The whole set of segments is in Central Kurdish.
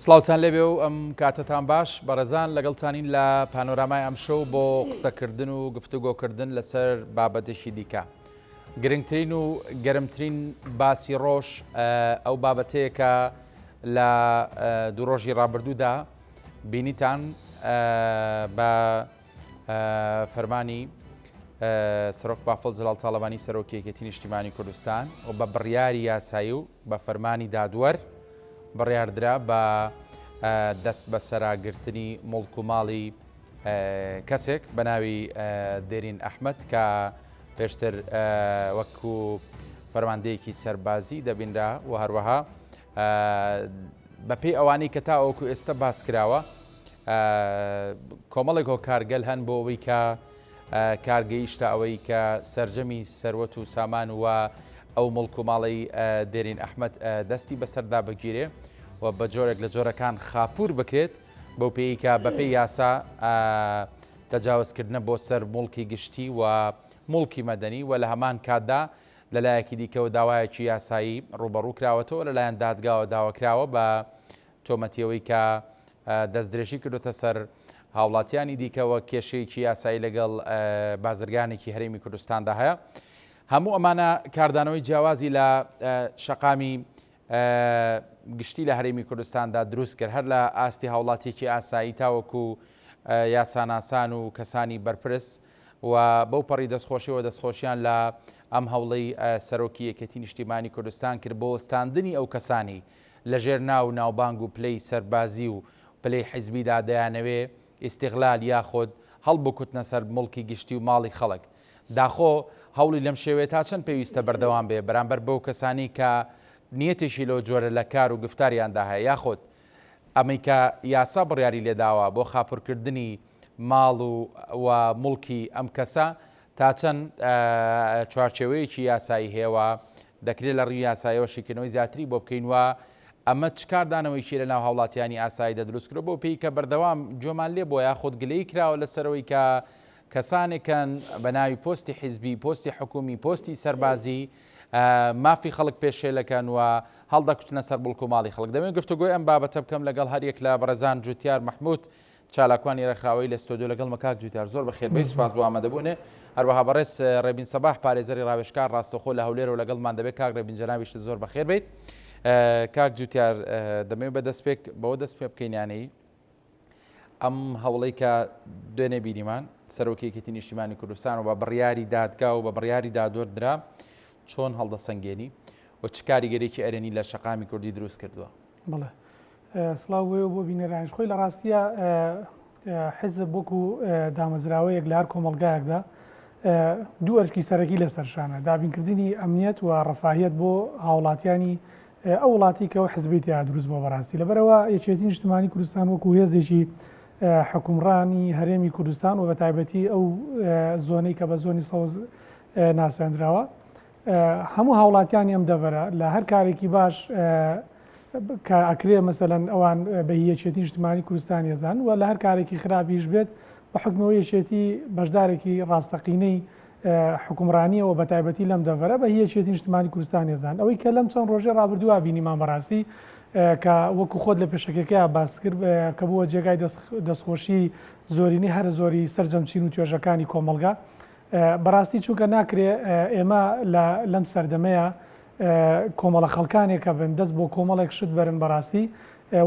سڵاوتان لێبێ و ئەم کاتەتان باش بەڕێزان لەگەڵتانین لە پانۆرامای ئەم شەو بۆ قسەکردن و گفتوگۆکردن لەسەر بابەتێکی دیکە. گرنگترین و گەرمترین باسی ڕۆژ ئەو بابەتەیە کە لە دوو ڕۆژی ڕابردوودا بینیتان بە فەرمانی سەرۆک بافڵ جەلال تاڵەبانی سەرۆکی یەکێتی نیشتیمانی کوردستان و بە بڕیاری یاسایی و بە فەرمانی دادوەر بڕیاردرا بە دەست بەسەراگرتنی موڵک و ماڵی کەسێک بە ناوی دێرین ئەحمەد کە پێشتر وەکو فەرماندەیەکی سەربازی دەبینرا و هەروەها بەپێی ئەوانەی کە تاوەکو ئێستا باس کراوە کۆمەڵێک هۆکارگەل هەن بۆ ئەوەی کە کار گەیشتە ئەوەی کە سەرجەمی سەروەت و سامان و ئەو مڵک و ماڵەی دێرین ئەحمەد دەستی بەسەردا بگیرێ و بە جۆرێک لە جۆرەکان خاپور بکرێت بەو پێی کە بەپێی یاسا تەجاوزکردنە بۆ سەر موڵکی گشتی و موڵکی مەدەنی و لە هەمان کاتدا لەلایەکی دیکەوە داوایەکی یاسایی ڕووبەڕوو کراوەتەوە لەلایەن دادگاوە داواکراوە بە تۆمەتی ئەوەی کە دەستدرێژی کردوتە سەر هاوڵاتیانی دیکەوە کێشەیەکی یاسایی لەگەڵ بازرگانێکی هەرێمی کوردستاندا هەیە. هەموو ئەمانە کاردانەوەی جیاوازی لە شەقامی گشتی لە هەرێمی کوردستاندا دروست کرد هەر لە ئاستی هاوڵاتیەکی ئاسایی تاوەکو یاساناسان و کەسانی بەرپرس و بەو پەڕی دەستخۆشیەوە دەستخۆشیان لە ئەم هەوڵەی سەرۆکی یەکێتی نیشتیمانی کوردستان کرد بۆ وەستاندنی ئەو کەسانی لەژێر ناو و ناوبانگ و پلەی سەربازی و پلەی حیزبیدا دەیانەوێ ئیستیغلال یاخود هەڵبکوتنە سەر موڵکی گشتی و ماڵی خەڵک. داخۆ هەوڵی لەم شێوەیە تا چەند پێویستە بەردەوام بێ بەرامبەر بەو کەسانەی کە نیەتێکی لەو جۆرە لە کار و گفتاریاندا هەیە یاخود ئەمەی کە یاسا بڕیاری لێداوە بۆ خاپورکردنی ماڵ و و موڵکی ئەم کەسە تا چەند چوارچێوەیەکی یاسایی هەیە و دەکرێت لە ڕووی یاسایەوە شیکردنەوەی زیاتری بۆ بکەین و ئەمە چ کاردانەوەیکی لە ناو هاوڵاتیانی ئاساییدا دروست کردووە بەو پێی کە بەردەوام گوێمان لێ بووە یاخود گلەیی کراوە لەسەرەوەی کە کەسانێکن بە ناوی پۆستی حیزبی، پۆستی حکومی، پۆستی سەربازی مافی خەڵک پێشێلەکەن و هەڵدەکوتنە سەر بڵک و ماڵی خەڵک. دەمەوێت گفتوگۆی ئەم بابەتە بکەم لەگەڵ هەریەک لە بەڕێزان جوتیار مەحمود چالاکوانی ڕێکخراوەیی لە ستۆدیۆ لەگەڵمە. کاک جوتیار زۆر بەخێر بێی، سوپاس بۆ ئامادەبوونێ. هەروەها بەڕێز ڕێبین سەباح پارێزەری ڕاوێژکار ڕاستەوخۆ لە هەولێرەوە لەگەڵمان دەبێت. کاک ڕێبین جەنابیشت زۆر بەخێر بێیت. کاک جوتیار دەمەوێت بە دەستپێک بەوە دەست پێ بکەین یانەی ئەم هەوڵەی کە دوێنێ بینیمان سەرۆکی یەکێتی نیشتیمانی کوردستان و بە بڕیاری دادگا و بە بڕیاری دادوەر درا چۆن هەڵدەسەنگێنی و چ کاریگەرێکی ئەرێنی لە شەقامی کوردی دروست کردووە؟ بەڵێ سڵاو بۆ بۆ بینەرانیش خۆی لە ڕاستیە حزب وەکو دامەزراوەیەک لە هەر کۆمەڵگایەکدا دوو ئەرکی سەرەکی لەسەر شانە دابینکردنی ئەمنیەت و ڕەفاهیەت بۆ هاوڵاتیانی ئەو وڵاتی کە ئەو حزبەی تیا دروست بووە بەڕاستی لەبەرئەوە یەکێتی نیشتمانی کوردستان وەکو هێزێکی حکومڕانی هەرێمی کوردستان و بەتایبەتی ئەو زۆنەی کە بە زۆنی سەوز ناسێندراوە هەموو هاوڵاتیانی ئەم دەڤەرە لە هەر کارێکی باش کە ئەکرێ مەسەلەن ئەوان بە هی یەکێتی نیشتمانی کوردستان یەزان و لە هەر کارێکی خراپیش بێت بە حکمەوە یەکێتی بەشدارێکی ڕاستەقینەی حوکمڕانییەوە بەتایبەتی لەم دەڤەرە بە هی یەکێتی نیشتمانی کوردستان ێزان ئەوەی کە لەم چەند ڕۆژەی ڕابردووا بینیمان بەڕاستی کە وەکو خۆت لە پێشەکیەکەیا باست کرد کە بووە جێگای دەستخۆشی زۆرینەی هەرە زۆری سەرجەم چین و توێژەکانی کۆمەڵگا بەڕاستی چونکە ناکرێ ئێمە لە لەم سەردەمەیە کۆمەڵە خەڵکانێک هەبن دەست بۆ کۆمەڵێک شت بەرن بەڕاستی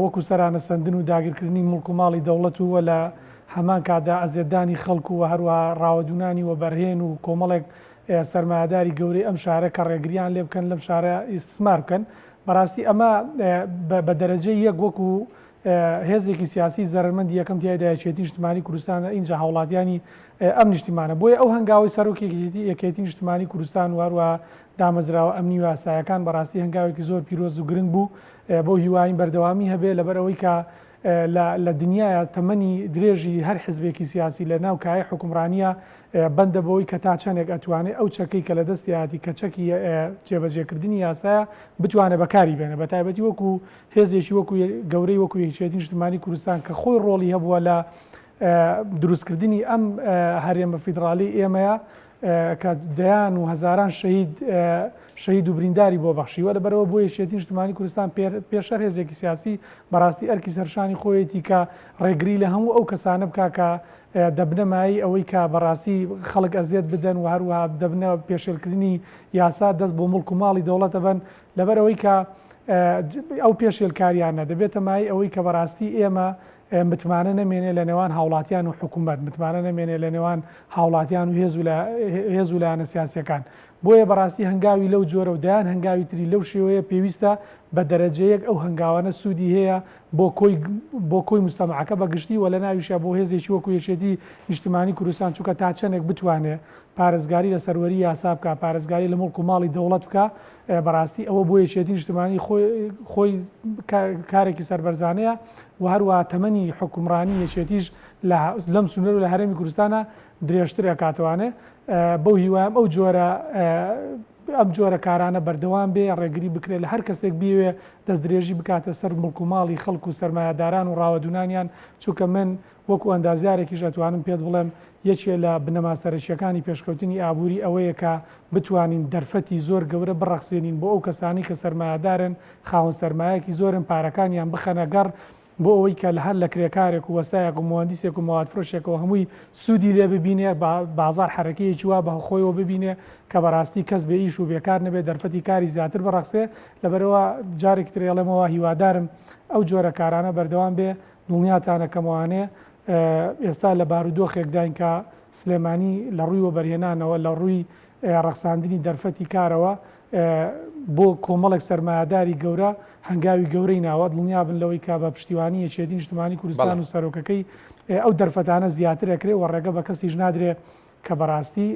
وەکو سەرانە سەندن و داگیرکردنی موڵک و ماڵی دەوڵەت و لە هەمان کاتدا ئەزیەتدانی خەڵک و هەروەها ڕاوەدوونانی وەبەرهێن و کۆمەڵێک سەرمایەداری گەورەی ئەم شارە کە ڕێگریان لێ بکەن لەم شارە ئیستسمار بکەن بەڕاستی ئەمە بە دەرەجەی یەک وەکو هێزێکی سیاسی زەرەرمەندی یەکەم تیایدا یەکێتی نیشتمانی کوردستانە ئینجا هاوڵاتیانی ئەم نیشتیمانە بۆیە ئەو هەنگاوەی سەرۆکی یەکێتی نیشتمانی کوردستان و هەروەها دامەزراوە ئەمنی و یاسایەکان بەڕاستی هەنگاوێکی زۆر پیرۆز و گرنگ بوو بەو هیواین بەردەوامی هەبێ لەبەر ئەوەی کە لە دنیایا تەمەنی درێژی هەر حزبێکی سیاسی لە ناو کایەی حوکمڕانیە بەندە بەوەی کە تا چەندێک ئەتوانێ ئەو چەکەی کە لە دەستیاتی کە چەکی جێبەجێکردنی یاسایە بتوانێ بەکاری بێنێ بەتایبەتی وەکو هێزێکی وەکو گەورەی وەکو یەکێتی نیشتمانی کوردستان کە خۆی ڕۆڵی هەبووە لە دروستکردنی ئەم هەرێمە فیدڕالی ئێمەیە. کە دەیان و هەزاران شەهید شەهید و برینداری بۆ بەخشیوە، لەبەرئەوە بۆ یەکێتی نیشتمانی کوردستان پێش هەر هێزێکی سیاسی بەڕاستی ئەرکی سەرشانی خۆیەتی کە ڕێگری لە هەموو ئەو کەسانە بکا کە دەبنە مایەی ئەوەی کە بەڕاستی خەڵک ئەزیەت بدەن و هەروەها دەبنە پێشێلکردنی یاسا دەست بۆ موڵک و ماڵی دەوڵەت ئەبەن لەبەر ئەوەی کە ئەو پێشێلکاریانە دەبێتە مایەی ئەوەی کە بەڕاستی ئێمە متمانە نەمێنێ لە نێوان هاوڵاتیان و حکوومەت، متمانە نەمێنێ لە نێوان هاوڵاتیان و هێز و هێز و لایەنە سیاسییەکان. بۆیە بەڕاستی هەنگاوی لەو جۆرە و دەیان هەنگاوی تری لەو شێوەیە پێویستە بە دەرەجە یەک ئەو هەنگاوانە سوودی هەیە بۆ کۆی بۆ کۆی موجتەمەعەکە بە گشتی و لە ناویشیا بۆ هێزێکی وەکوو یەکێتی نیشتمانی کوردستان چونکە تا چەندێک بتوانێ پارێزگاری لە سەروەری یاسا بکا، پارێزگاری لە موڵک و ماڵی دەوڵەت بکا، بەڕاستی ئەوە بۆ یەکێتی نیشتمانی خۆی خۆی کارێکی سەربەرزانەیە و هەروەها تەمەنی حوکمڕانی یەکێتیش لە لەم سنوورە و لە هەرێمی کوردستانا درێژتر ئەکاتەوانێ. بەو هیوایەم ئەو جۆرە ئەم جۆرە کارانە بەردەوام بێ، ڕێگری بکرێ لە هەر کەسێک بیەوێ دەستدرێژی بکاتە سەر موڵک و ماڵی خەڵک و سەرمایەداران و ڕاوەدوونانیان، چونکە من وەکو ئەندازیارێکیش ئەتوانم پێت بڵێم یەکێ لە بنەما سەرەکییەکانی پێشکەوتنی ئابووری ئەوەیە کە بتوانین دەرفەتی زۆر گەورە بڕەخسێنین بۆ ئەو کەسانەی کە سەرمایەدارن، خاوەن سەرمایەکی زۆرن پارەکانیان بخەنە گەڕ بۆ ئەوەی کە لە هەر لە کرێکارێک و وەستایەک و موهەندیسێک و مەوادفرۆشێکەوە هەمووی سوودی لێ ببینێ، بازاڕ حەرەکەیەکی وا بە خۆیەوە ببینێ کە بەڕاستی کەس بێ ئیش و بێکار نەبێ، دەرفەتی کاری زیاتر بڕەخسێ. لەبەرئەوە جارێکی تر ئەڵێمەوە هیوادارم ئەو جۆرە کارانە بەردەوام بێ. دڵنیاتانەکەم وانێ ئێستا لە بارودۆخێکداین کە سلێمانی لە ڕووی وەبەرهێنانەوە، لە ڕووی ڕەخساندنی دەرفەتی کارەوە بۆ کۆمەڵێک سەرمایەداری گەورە هەنگاوی گەورەی ناوە، دڵنیابن لەوەی کە بە پشتیوانی یەکێتی نیشتمانی کوردستان و سەرۆکەکەی ئەو دەرفەتانە زیاتر ئەکرێ و ڕێگە بە کەسیش نادرێ کە بەڕاستی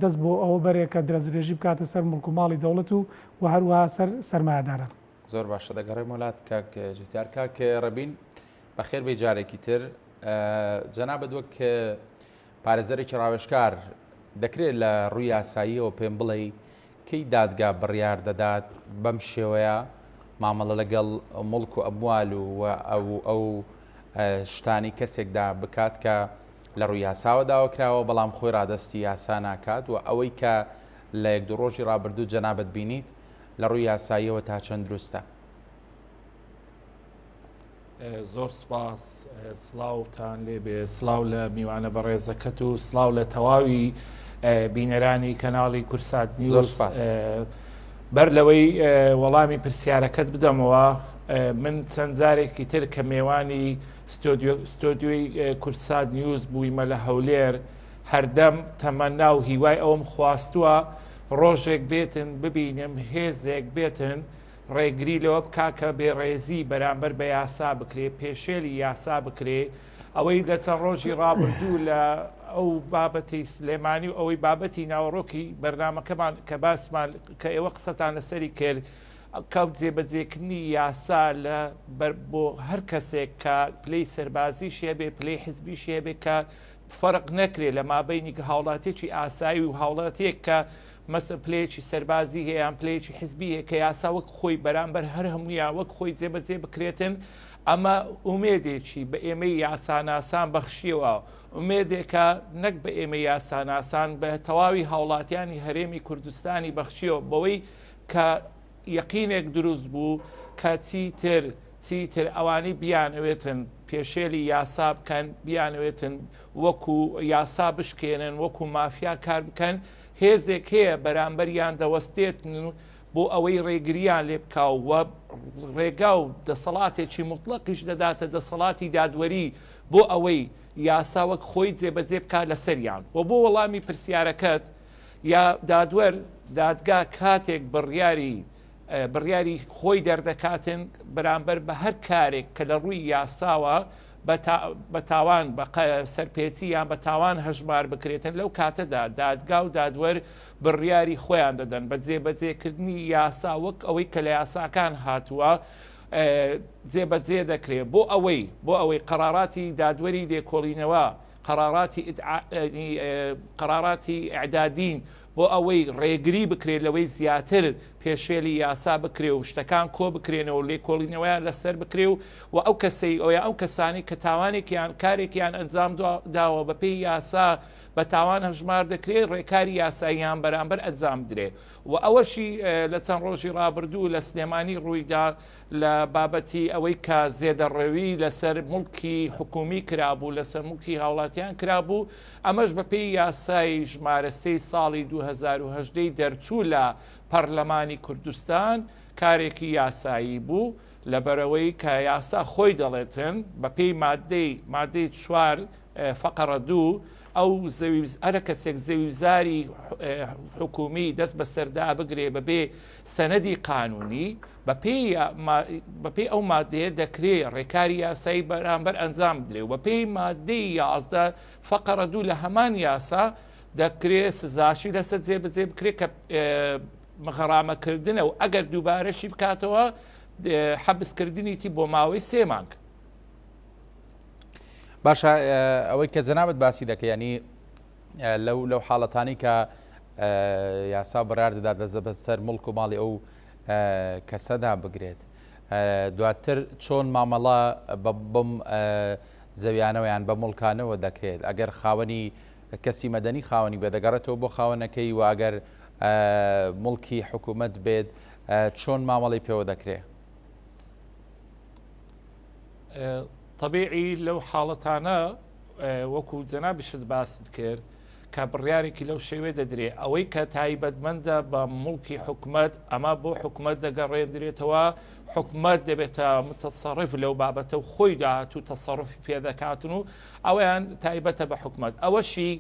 دەست بۆ ئەوە بەرێ کە دەستدرێژی بکاتە سەر موڵک و ماڵی دەوڵەت و و هەروەها سەر سەرمایەداران. زۆر باشە دەگەڕێمەوە لات کاک جوتیار. کاک ڕەبین بەخێر بێی جارێکی تر. جەنابت وەک پارێزەرێکی ڕاوێژکار دەکرێت لە ڕووی یاساییەوە پێم بڵێی کەی دادگا بڕیار دەدات بەم شێوەیە مامەڵە لەگەڵ موڵک و ئەموال و ئەو ئەو شتانی کەسێکدا بکات کە لە ڕووی یاساوە داوا کراوە بەڵام خۆی ڕادەستی یاسا ناکات و ئەوەی کە لە یەک دوو ڕۆژی ڕابردوو جەنابت بینیت لە ڕووی یاساییەوە تا چەند دروستە؟ زۆر سپاس سڵاوتان لێبێ سڵاو لە میوانە بەڕێزەکەت و سڵاو لە تەواوی بینەرانی کەناڵی کورسات نیوز بەر لەوەی وەڵامی پرسیارەکەت بدەمەوە من چەند جارێکی تر کە مێوانی ستۆدیۆی کورسات نیوز بوویمە لە هەولێر هەردەم تەمەنا و هیوای ئەوم خواستووە ڕۆژێک بێتن ببینم هێزێک بێتن ڕێگری لەوە بکا کە بێڕێزی بەرامبەر بە یاسا بکرێ، پێشێلی یاسا بکرێ، ئەوەی لە چەند ڕۆژی ڕابردوو لە ئەو بابەتی سلێمانی و ئەوەی بابەتی ناوەڕۆکی بەرنامەکەمان کە باسمان کە ئێوە قسەتان لەسەری کرد کە جێبەجێکردنی یاسا لە بۆ هەر کەسێک کە پلەی سەربازیش هەبێ پلەی حزبیش هەبێ کە فەرق نەکرێ لە مابەینی هاوڵاتیەکی ئاسایی و هاوڵاتیەک کە مەسەن پلەیەکی سەربازی هەیە یان پلەیەکی حزبی هەیە کە یاسا وەک خۆی بەرامبەر هەر هەموویان وەک خۆی جێبەجێ بکرێتن ئەمە ئومێدێکی بە ئێمەی یاساناسان بەخشیەوە ئومێدێکە نەک بە ئێمەی یاساناسان بە تەواوی هاوڵاتیانی هەرێمی کوردستانی بەخشیەوە بەوەی کە یەقینێک دروست بوو کە چیتر چیتر ئەوانەی بیانەوێتن پێشێلی یاسا بکەن بیانەوێتن وەکو یاسا بشکێنن وەکو مافیا کار بکەن هێزێک هەیە بەرامبەریان دەوەستێتن و بۆ ئەوەی ڕێگریان لێ بکا و ڕێگا و دەسەڵاتێکی موتڵەقیش دەداتە دەسەڵاتی دادوەری بۆ ئەوەی یاسا وەک خۆی جێبەجێ بکا لەسەریان و بۆ وەڵامی پرسیارەکەت یا دادوەر دادگا کاتێک بڕیاری بڕیاری خۆی دەردەکاتن بەرامبەر بە هەر کارێک کە لە ڕووی یاساوە بە تاوان بە سەرپێچی یان بە تاوان هەژمار بکرێتن لەو کاتەدا دادگا و دادوەر بڕیاری خۆیان دەدەن بە جێبەجێکردنی یاسا وەک ئەوەی کە لە یاساکان هاتووە جێبەجێ دەکرێت بۆ ئەوەی بۆ ئەوەی قەراراتی دادوەری لێکۆڵینەوە قەراراتی قەراراتی ئیعدادین بۆ ئەوەی ڕێگری بکرێت لەوەی زیاتر پێشێلی یاسا بکرێ و شتەکان کۆ بکرێنەوە و لێکۆڵینەوەیان لەسەر بکرێ و و ئەو کەسەی ئەو یا ئەو کەسانی کە تاوانێکیان کارێکیان ئەنجام داوە بەپێی یاسا بە تاوان هەژمار دەکرێ ڕێکاری یاساییان بەرامبەر ئەنجام بدرێ و ئەوەشی لە چەند ڕۆژی ڕابردوو لە سلێمانی ڕوویدا لە بابەتی ئەوەی کە زێدەڕەوی لەسەر موڵکی حکومی کرابوو لەسەر موڵکی هاوڵاتیان کرابوو ئەمەش بەپێی یاسای ژمارە سێی ساڵی 2018 ی دەرچوو لە پەرلەمانی کوردستان کارێکی یاسایی بوو لەبەرئەوەی کە یاسا خۆی دەڵێتن بەپێی مادەی مادەی چوار فەقەڕە دوو ئەو زەوی هەرە کەسێک زەویوزاری حکومی دەست بەسەردا بگرێ بەبێ سەنەدی قانونی بەپێی ئەو مادەیە دەکرێ ڕێکاری یاسایی بەرامبەر ئەنجام بدرێ و بەپێی مادەی 11 فەقەڕە دوو لە هەمان یاسا دەکرێ سزاشی لەسەر جێبەجێ بکرێت کە غەرامەکردنە و ئەگەر دووبارەشی بکاتەوە حەبسکردنیتی بۆ ماوەی سێ مانگ. باشە ئەوەی کە جەنابت باسی دەکە ینی لەو لەو حاڵەتانی کە یاسا بڕار دەدات لە زەبەت سەر مڵک و ماڵی ئەو کەسەدا بگرێت دواتر چۆن مامەڵە بەم زەویانەوە یان بە مڵکانەوە دەکرێت ئەگەر خاوەنی کەسی مەدەنی خاوەنی بێ دەگەڕێتەوە بۆ خاوەنەکەی و ئەگەر مڵکی حکوومەت بێت چۆن مامەڵی پێوە دەکرێت؟ تەبیعی لەو حاڵەتانە وەکو جەنابیشت باست کرد کە بڕیارێکی لەو شێوێ دەدرێ ئەوەی کە تایبەتمەندە بە موڵکی حکومەت ئەمە بۆ حکومەت دەگەڕێندرێتەوە حکومەت دەبێتە متەسەڕف لەو بابەتە و خۆی داهاتوو تەسەڕفی پێدەکاتن و ئەویان تایبەتە بە حکومەت ئەوەشی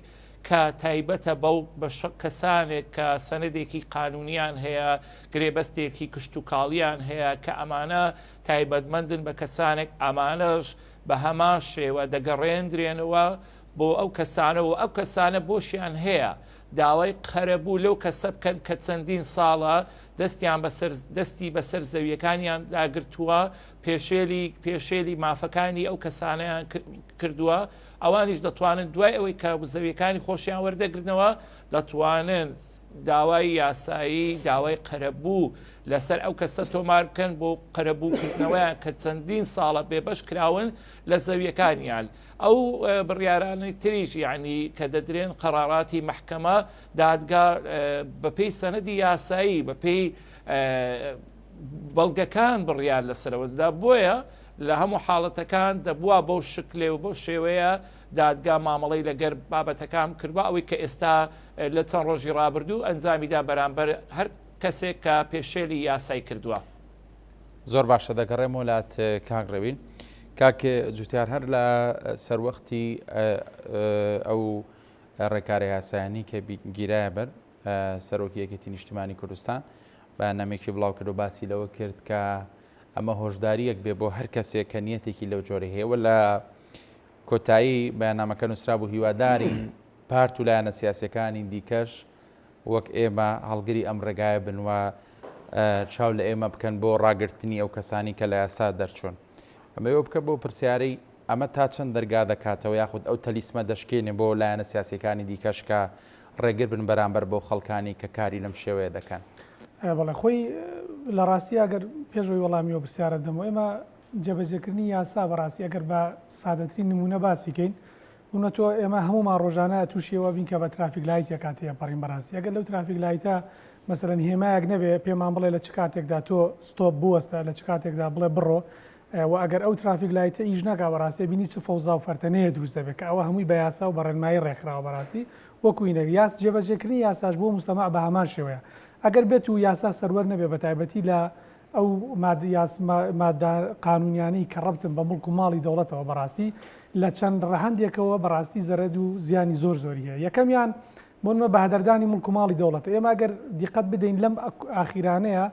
کە تایبەتە بەو بە کەسانێک کە سەنەدێکی قانونیان هەیە گرێبەستێکی کشتتوکاڵیان هەیە کە ئەمانە تایبەتمەندن بە کەسانێک ئەمانەش بە هەمان شێوە دەگەڕێندرێنەوە بۆ ئەو کەسانە و ئەو کەسانە بۆشیان هەیە داوای قەرەبوو لەو کەسە بکەن کە چەندین ساڵە دەستیان بەسەر دەستی بەسەر زەویەکانیان داگرتووە پێشێلی پێشێلی مافەکانی ئەو کەسانیان کردووە ئەوانیش دەتوانن دوای ئەوەی کە زەویەکانی خۆشیان وەردەگرنەوە دەتوانن داوای یاسایی داوای قەرەبوو لەسەر ئەو کەسە تۆمار بکەن بۆ قەرەبووکردنەوەیان کە چەندین ساڵە بێبەش کراون لە زەویەکانیان ئەو بڕیارانەی تریش یعنی کە دەدرێن قەراراتی مەحکەمە دادگا بەپێی سەنەدی یاسایی بەپێی بەڵگەکان بڕیار لەسەرەوە دەدا بۆیە لە هەموو حاڵەتەکان دەبووە بەو شکلێ و بەو شێوەیە دادگا مامەڵەی لەگەر بابەتەکان کردوە ئەوەی کە ئێستا لە چەند ڕۆژی ڕابردوو ئەنجامیدا بەرامبەر هەر کەسێک کە پێشێلی یاسای کردووە. زۆر باشە دەگەڕێمەوە لات کاک ڕێوین. کاک جوتیار هەر لە سەروەختی ئەو ڕێکارە یاسایانی کە گیرایە بەر سەرۆکی یەکێتی نیشتیمانی کوردستان بەیاننامەیەکی بڵاو کرد و باسی لەوە کرد کە ئەمە هۆشداریەک بێ بۆ هەر کەسێک کە نیەتێکی لەو جۆرەی هەیە و لە کۆتایی بەیاننامەکە نووسرابوو هیوادارین پارت و لایەنە سیاسیەکانی دیکەش وەک ئێمە هەڵگری ئەم ڕێگایە بن و چاو لە ئێمە بکەن بۆ ڕاگرتنی ئەو کەسانی کە لە یاسا دەرچوون. ئەمەوێ بکە بۆ پرسیارەی ئەمە تا چەند دەرگا دەکاتەوە یاخود ئەو تەلیسمە دەشکێنێ بۆ لایەنە سیاسیەکانی دیکەش کە ڕێگر بن بەرامبەر بۆ خەڵکانی کە کاری لەم شێوەیە دەکەن؟ بەڵێ خۆی لە ڕاستی ئەگەر پێش ئەوەی وەڵامی ئەو پرسیارە بدەمەوە ئێمە جێبەجێکردنی یاسا بەڕاستی ئەگەر بە سادەترین نموونە باسی کەین بوونە تۆ ئێمە هەموومان ڕۆژانە تووشی ئەوە بین کە بە traffic light ێکا تێپەڕین بەڕاستی ئەگەر لەو traffic light ە مەسەلەن هێمایەک نەبێ پێمان بڵێ لە چ کاتێکدا تۆ stop بوەستە لە چ کاتێکدا بڵێ بڕۆ و ئەگەر ئەو traffic light ە ئیش ناکا بەڕاستی بینی چ فەوزا و فەرتەنەیە دروست دەبێت کە ئەوە هەمووی بە یاسا و بە ڕێنمایی ڕێکخراوە بەڕاستی وەکو ئینە یاس جێبەجێکردنی یاساش بۆ موجتەمەع بە هەمان شێوەیە ئەگەر بێت و یاسا سەروەر نەبێ بە تایبەتی لە ئەو مادە قانونیانەی کە ڕەبتن بە موڵک و ماڵی دەوڵەتەوە بەڕاستی لە چەند ڕەهەندێکەوە بەڕاستی زەرەد و زیانی زۆر زۆری هەیە یەکەمیان بۆ نمونە بەهەدەردانی موڵک و ماڵی دەوڵەتە ئێمە ئەگەر دیقەت بدەین لەم ئاخیرانەیە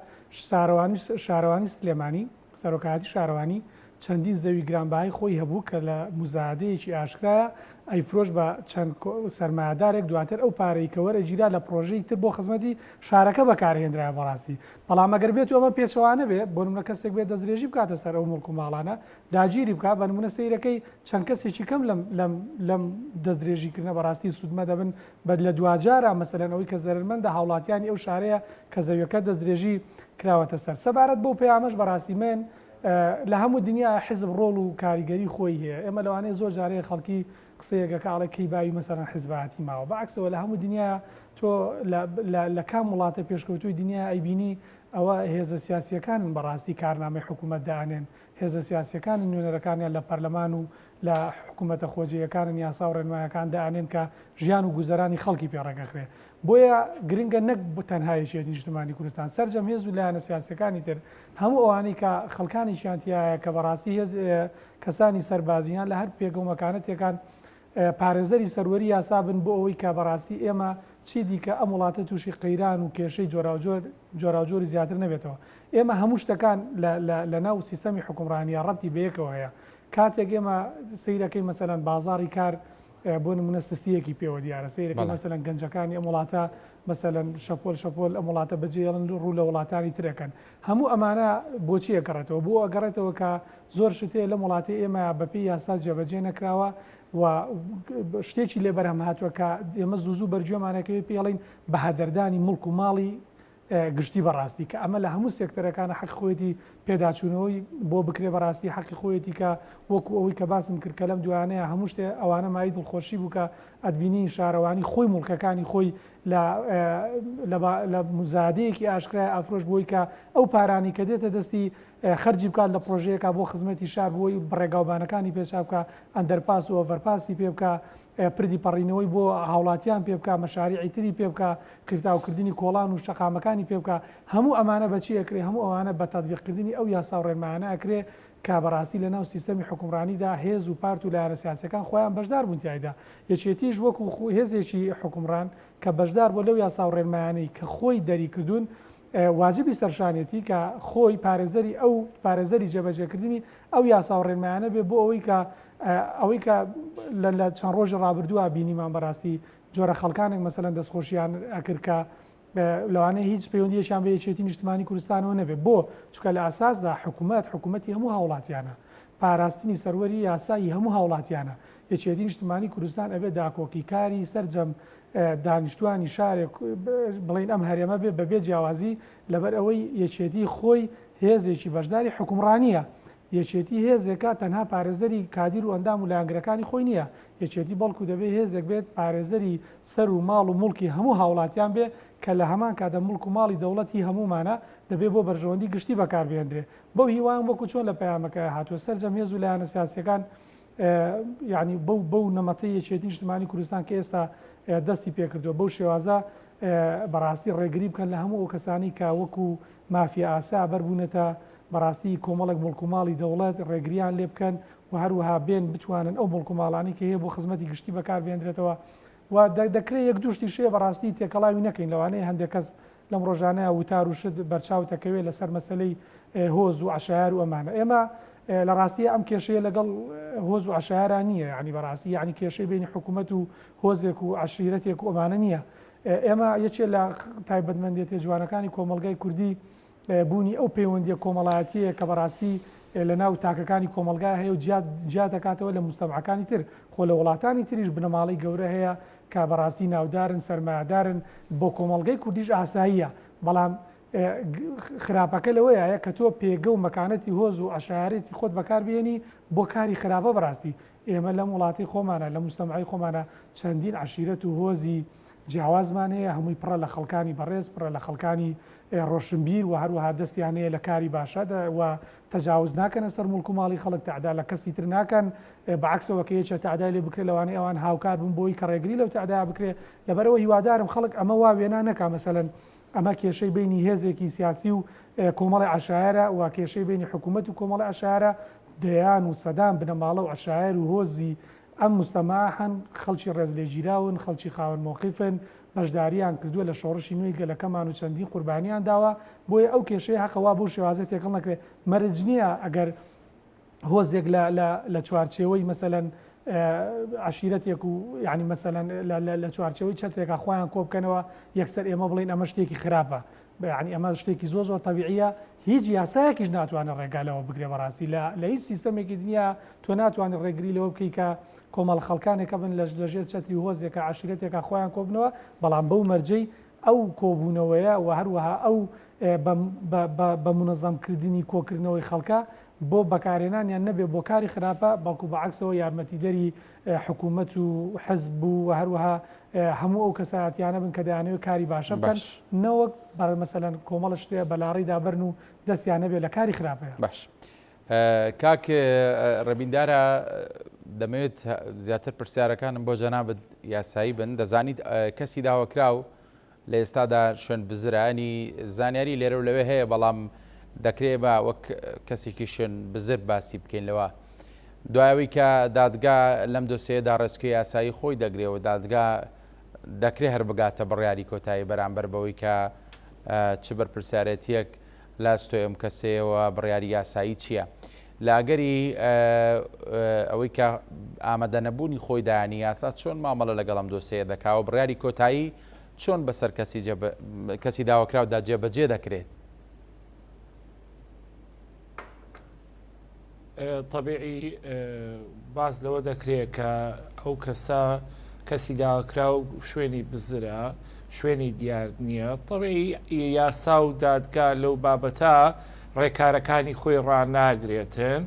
شارەوانی شارەوانی سلێمانی سەرۆکایەتی شارەوانی چەندین زەوی گرانبەهای خۆی هەبوو کە لە موزایەدەیەکی ئاشکرایا ئەیفرۆشت بە چەند سەرمایەدارێک دواتر ئەو پارەی کە وەرئەگیرا لە پڕۆژەی تر بۆ خزمەتی شارەکە بەکارهێنرایە بەڕاستی بەڵام ئەگەر بێتو ئەمە پێچەوانە بێ بۆ نمونە کەسێک بێت دەستدرێژی بکاتە سەر ئەو موڵک و ماڵانە داگیری بکات بە نمونە سەیرەکەی چەند کەسێکی کەم لەم لەم لەم دەستدرێژی کردنە بەڕاستی سوودمە دەبن بە لە دواجارا مەسەلەن ئەوەی کە زەرەرمەندە هاوڵاتیانی ئەو شارەیە کە زەویەکە دەستدرێژی کراوەتە سەر. سەبارەت بەو پەیامەش بەڕاستی من لە هەموو دنیا حزب ڕۆڵ و کاریگەری خۆی هەیە ئێمە لەوانەیە زۆر جارەیە خەڵکی قسەیەک ئەکا ئەڵێ کەی باوی مەسەلەن حزبایەتی ماوە بە عەکسەوە لە هەموو دنیا تۆ لە کام وڵاتە پێشکەوتووی دنیا ئەیبینی ئەوە هێزە سیاسیەکانن بەڕاستی کارنامەی حکوومەت دائەنێن هێزە سیاسیەکانن نوێنەرەکانیان لە پەرلەمان و لە حکوومەتە خۆجێیەکانن یاسا و ڕێنمایەکان دائەنێن کە ژیان و گوزەرانی خەڵکی پێ ڕێکەخرێ بۆیە گرنگە نەک تەنها یەکێتی نیشتمانی کوردستان سەرجەم هێز و لایەنە سیاسیەکانی تر هەموو ئەوانەی کە خەڵکانێکیان تیایە کە بەڕاستی هێز کەسانی سەربازی یان لە هەر پێگە و مەکانەتێکان پارێزەری سەروەری یاسا بن بۆ ئەوەی کە بەڕاستی ئێمە چی دیکە ئەم وڵاتە تووشی قەیران و کێشەی جۆراوجۆر جۆراوجۆری زیاتر نەبێتەوە. ئێمە هەموو شتەکان لە لە لە ناو سیستەمی حوکمڕانییە ڕەبتی بەیەکەوە هەیە. کاتێک ئێمە سەیرەکەین مەسەلەن بازاڕی کار بۆ نمونە سستیەکی پێوە دیارە سەیرەکەی مەسەلەن گەنجەکانی ئەم وڵاتە مەسەلەن شەپۆل شەپۆل ئەم وڵاتە بەجێڵن ڕوو لە وڵاتانی ترەکەن هەموو ئەمانە بۆچی ئەگەڕێتەوە بۆ ئەگەڕێتەوە کە زۆر شت هەیە لەم وڵاتی ئێمە بەپێی یاسا جێبەجێ نەکراوە و شتێکی لێ بەرهەم هاتووە کە ئێمە زوو زوو بەرگوێمانەکەوێت پێڵین بە هەدەردانی مڵک و ماڵی گشتی بەڕاستی کە ئەمە لە هەموو سێکتەرەکانە حەقی خۆیەتی پێداچوونەوەی بۆ بکرێ بەڕاستی حەقی خۆیەتی کە وەکو ئەوەی کە باسم کرد کە لەم دوایانەیە هەموو شتێ ئەوانە مایەی دڵخۆشی بوو کە ئەتبینی شارەوانی خۆی موڵکەکانی خۆی لە لە مزادەیەکی ئاشکرای ئافرۆش بۆی کە ئەو پارانی کە دێتە دەستی خەرجی بکات لە پرۆژەیەکە بۆ خزمەتی شار بۆی بڕێگاوبانەکانی پێچا بکە ئەندەرپاس و ئۆڤەرپاسی پێ بکە پردی پەڕینەوەی بۆ هاوڵاتیان پێ بکا، مەشاریعی تری پێ بکا، قیرتاوکردنی کۆڵان و شەقامەکانی پێ بکا، هەموو ئەمانە بە چی ئەکرێ؟ هەموو ئەوانە بە تەتبیقکردنی ئەو یاسا و ڕێنمایانە ئەکرێ کە بەڕاستی لە ناو سیستەمی حوکمڕانیدا هێز و پارت و لایەنە سیاسیەکان خۆیان بەشدار بوون تیایدا. یەکێتیش وەکو هێزێکی حوکمڕان کە بەشدار بووە لەو یاسا و ڕێنمایانەی کە خۆی دەریکردوون، واجبی سەرشانیەتی کە خۆی پارێزەری ئەو پارێزەری جێبەجێکردنی ئەو یاسا و ڕێنمایانە بێ بۆ ئەوەی کە ئەوەی کە لە چەند ڕۆژی ڕابردووە بینیمان بەڕاستی جۆرە خەڵکانێک مەسەلەن دەستخۆشیان ئەکرد کە لەوانەیە هیچ پەیوەندیەکیان بە یەکێتی نیشتمانی کوردستانەوە نەبێ بۆ چونکە لە ئاساسدا حکوومەت حکوومەتی هەموو هاوڵاتیانە پاراستنی سەروەری یاسایی هەموو هاوڵاتیانە یەکێتی نیشتمانی کوردستان ئەبێ داکۆکیکاری سەرجەم دانیشتوانی شارێک بڵین ئەم هەرێمە بێ بەبێ جیاوازی لەبەر ئەوەی یەکێتی خۆی هێزێکی بەشداری حکومڕانیە یەکێتی هێزێکە تەنها پارێزەری کادیر و ئەندام و لایەنگرەکانی خۆی نییە، یەکێتی بەڵکو دەبێ هێزێک بێت پارێزەری سەر و ماڵ و موڵکی هەموو هاوڵاتیان بێ کە لە هەمان کاتدا موڵک و ماڵی دەوڵەت هی هەموومانە دەبێ بۆ بەرژەوەندی گشتی بەکار بهێندرێ. بەو هیوایەم وەکو چۆن لە پەیامەکەیا هاتووە سەرجەم هێز و لایەنە سیاسیەکان یانی بەو بەو نەمەتەی یەکێتی نیشتمانی کوردستان کە ئێستا دەستی پێکردووە بەو شێوازە بەڕاستی ڕێگری بکەن لە هەموو ئەو کەسانی کە وەکو مافیا ئاسا بەربوونەتە بەڕاستی کۆمەڵێک موڵک و ماڵی دەوڵەت ڕێگریان لێ بکەن و هەروەها بێن بتوانن ئەو موڵک و ماڵانەی کە هەیە بۆ خزمەتی گشتی بەکار بهێندرێتەوە و دەکرێ یەک دوو شتیش هەیە بەڕاستی تێکەڵاوی نەکەین لەوانەیە هەندێک کەس لەم ڕۆژانەیە وتار و شت بەرچاوت ئەکەوێ لەسەر مەسەلەی هۆز و عەشایەر و ئەمانە ئێمە لە ڕاستیە ئەم کێشەیە لەگەڵ هۆز و عەشایەرا نییە یعنی بەڕاستی یعنی کێشەی بینی حکوومەت و هۆزێک و عەشیرەتێک و ئەمانە نییە ئێمە یەکێ لە تایبەتمەندێتە جوانەکانی کۆمەڵگای کوردی بوونی ئەو پەیوەندیە کۆمەڵایەتیەیە کە بەڕاستی لە ناو تاکەکانی کۆمەڵگا هەیە و جیا دەکاتەوە لە موجتەمعەکانی تر، خۆ لە وڵاتانی تریش بنەماڵەی گەورە هەیە کە بەڕاستی ناودارن، سەرمایەدارن، بۆ کۆمەڵگەی کوردیش ئاساییە، بەڵام خراپەکە لەوەیایە کە تۆ پێگە و مەکانەتی هۆز و عەشایەرێتی خۆت بەکار بهێنی بۆ کاری خراپە بەڕاستی ئێمە لەم وڵاتەی خۆمانە لە موجتەمعی خۆمانە چەندین عەشیرەت و هۆزی جیاوازمان هەیە، هەمووی پڕە لە خەڵکانی بەڕێز، پڕە لە خەڵکانی ڕۆشنبیر و هەروەها دەستیان هەیە لە کاری باشە و تەجاوز ناکەنە سەر موڵک و ماڵی خەڵک، تەعدا لە کەسی تر ناکەن، بە عەکسەوە کە یەکێ تەعدای لێ بکرێ لەوانەیە ئەوان هاوکار بن بۆی کە ڕێگری لەو تەعدایە بکرێ، لەبەرئەوە هیوادارم خەڵک ئەمە وا وێنا نەکا مەسەلەن ئەمە کێشەی بەینی هێزێکی سیاسی و کۆمەڵی عەشایەرە و کێشەی بەینی حکوومەت و کۆمەڵی عەشایەرە، دەیان و سەدان بنەماڵە و عەشایەر و هۆزی ئەم موجتەماعە هەن خەڵکی ڕێزلێگیراون، خەڵکی خاوەن مۆقیفن، بەشدارییان کردووە لە شۆڕشی نوێی گەلەکەمان و چەندین قوربانییان داوە، بۆیە ئەو کێشەیە هەقە وا بەو شێوازە تێکەڵ نەکرێت، مەرج نییە ئەگەر هۆزێک لە لە لە چوارچێوەی مەسەلەن عەشیرەتێک و یانی مەسەلەن لە لە لە چوارچێوەی چەترێکا خۆیان کۆ بکەنەوە یەکسەر ئێمە بڵێین ئەمە شتێکی خراپە، یانی ئەمە شتێکی زۆر زۆر تەبیعیە هیچ یاسایەکیش ناتوانێت ڕێگا لەوە بگرێ بەڕاستی لە لە هیچ سیستەمێکی دنیا تۆ ناتوانێت ڕێگری لەوە بکەی کە کۆمەڵ خەڵکانێکە بن لە لەژێر چەتری هۆزێکە عەشیرەتێکە خۆیان کۆبنەوە بەڵام بەو مەرجەی ئەو کۆبوونەوەیە و هەروەها ئەو بە مونەزەمکردنی کۆکردنەوەی خەڵکە بۆ بەکارهێنانیان نەبێ بۆ کاری خراپە، بەڵکو بە عەکسەوە یارمەتیدەری حکوومەت و حزب و هەروەها هەموو ئەو کەسایەتیانە بن کە دەیانەوێت کاری باشە بکەن، نەوەک مەسەلەن کۆمەڵە شتێ بە لاڕێیدا بەرن و دەستیان هەبێ لە کاری خراپەیا. باش کاک ڕێبین دارا دەمەوێت زیاتر پرسیارەکانم بۆ جەنابت یاسایی بن دەزانیت کەسی داواکراو لە ئێستادا شوێن بزرە ینی زانیاری لێرە و لەوێ هەیە بەڵام دەکرێ بە وەک کەسێکی شوێن بزر باسی بکەین لەوە دوایەوەی کە دادگا لەم دۆسەیەدا ڕێچکەی یاسایی خۆی دەگرێ و دادگا دەکرێ هەر بگاتە بڕیاری کۆتایی بەرامبەر بەوەی کە چ بەرپرسیارێتیەک لە ئەستۆی ئەم کەسەیەوە بڕیاری یاسایی چییە؟ لە ئەگەری ئەوەی کە ئامادەنەبوونی خۆی دایانی یاسا چۆن مامەڵە لەگەڵ ئەم دۆسەیە دەکا و بڕیاری کۆتایی چۆن بەسەر کەسی کەسی داواکراودا جێبەجێ دەکرێت؟ تەبیعی باس لەوە دەکرێت کە ئەو کەسە کەسی داواکراو شوێنی بزرە شوێنی دیار نییە تەبیعی یاسا و دادگا لەو بابەتە ڕێکارەکانی خۆی ڕاناگرێتن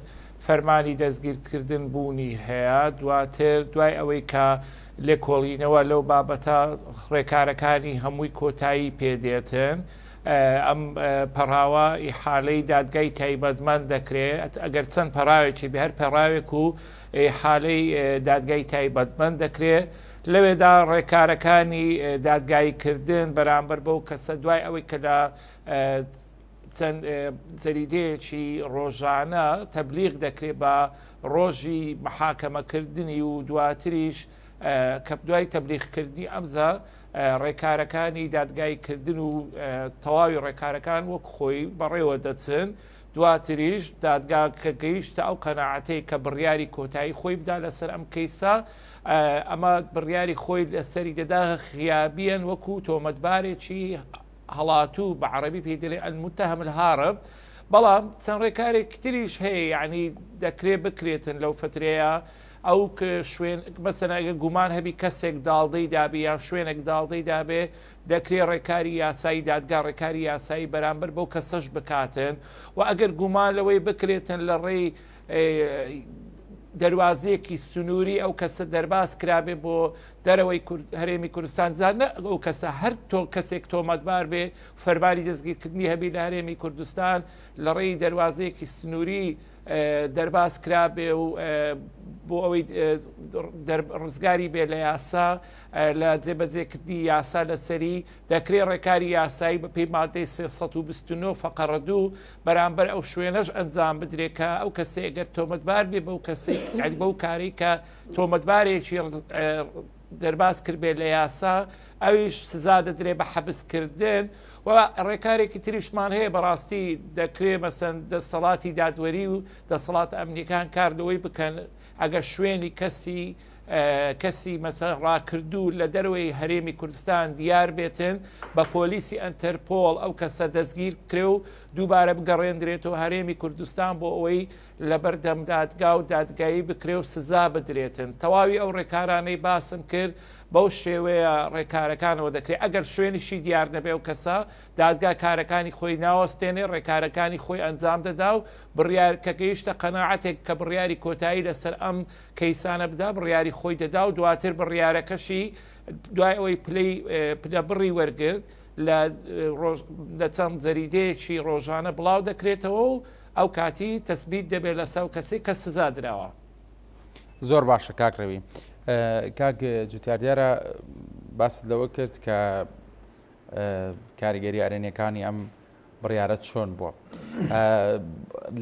فەرمانی دەستگیرکردن بوونی هەیە دواتر دوای ئەوەی کە لێکۆڵینەوە لەو بابەتە ڕێکارەکانی هەمووی کۆتایی پێدێتن ئەم پەڕاوە ئیحالەی دادگای تایبەتمەند دەکرێت ئەگەر چەند پەڕاوێکی بێ هەر پەڕاوێک و ئیحالەی دادگای تایبەتمەند دەکرێت لەوێدا ڕێکارەکانی دادگاییکردن بەرامبەر بەو کەسە دوای ئەوەی کە لە چەند جەریدەیەکی ڕۆژانە تەبلیغ دەکرێت بە ڕۆژی محاکەمەکردنی و دواتریش کە دوای تەبلیغکردنی ئەمزا ڕێکارەکانی دادگایی کردن و تەواوی ڕێکارەکان وەک خۆی بەڕێوە دەچن، دواتریش دادگا کە گەیشتە ئەو قەناعەتەی کە بڕیاری کۆتایی خۆی بدا لەسەر ئەم کەیسە، ئەمە بڕیاری خۆی لەسەری دەدا غیابیەن وەکو تۆمەتبارێکی هەڵاتوو بە عەڕەبی پێی دەلێن المتهم الهارب، بەڵام چەند ڕێکارێکی تریش هەیە یەعنی دەکرێ بکرێتن لەو فترەیە ئەو شوێن مەسەلەن ئەگەر گومان هەبی کەسێک داڵدەی دابێ یان شوێنێک داڵدەی دابێ دەکرێ ڕێکاری یاسایی دادگا ڕێکاری یاسایی بەرامبەر بەو کەسەش بکاتن و ئەگەر گومان لەوەی بکرێتن لە ڕێی دەروازەیەکی سنووری ئەو کەسە دەرباز کرابێ بۆ دەرەوەی هەرێمی کوردستان جا نە ئەو کەسە هەر تۆ کەسێک تۆمەتبار بێ فەرمانی دەستگیرکردنی هەبی لە هەرێمی کوردستان لە ڕێی دەروازەیەکی سنووری دەرباز کرابێ و بۆ ئەوەی ڕزگاری بێ لە یاسا لە جێبەجێکردنی یاسا لەسەری دەکرێ ڕێکاری یاسایی بە پێی مادەی 329 فەقەڕە دوو بەرامبەر ئەو شوێنەش ئەنجام بدرێت کە ئەو کەسەی گەر تۆمەتبار بێ بەو کەسەی یانی بەو کارەی کە تۆمەتبارێکی دەرباز کردبێت لە یاسا ئەویش سزا دەدرێت بە حەبسکردن و ڕێکارێکی تریشمان هەیە بەڕاستی دەکرێ مەسەن دەسەڵاتی دادوەری و دەسەڵات ئەمنیەکان کار لەوەی بکەن ئەگەر شوێنی کەسی کەسی مەسەن ڕاکردوو لە دەرەوەی هەرێمی کوردستان دیار بێتن بە پۆلیسی ئەنتەرپۆڵ ئەو کەسە دەستگیر بکرێ و دووبارە بگەڕێندرێتەوە هەرێمی کوردستان بۆ ئەوەی لەبەردەم دادگا و دادگایی بکرێ و سزا بدرێتن. تەواوی ئەو ڕێکارانەی باسم کرد بەو شێوەیە ڕێکارەکانەوە دەکرێت. ئەگەر شوێنیشی دیار نەبێ ئەو کەسە، دادگا کارەکانی خۆی ناوەستێنێ، ڕێکارەکانی خۆی ئەنجام دەدا و بڕیار کە گەیشتە قەناعەتێک کە بڕیاری کۆتایی لەسەر ئەم کەیسانە بدا، بڕیاری خۆی دەدا و دواتر بڕیارەکەشی دوای ئەوەی پلەی پلەبڕی وەرگرت لە ڕۆژ لە چەند جەریدەیەکی ڕۆژانە بڵاو دەکرێتەوە و ئەو کاتی تەسبیت دەبێت لەسەر ئەو کەسەی کە سزا دراوە. زۆر باشە کاک ڕەوی. کاک جوتیار دیارە باست لەوە کرد کە کاریگەری ئەرێنیەکانی ئەم بڕیارە چۆن بووە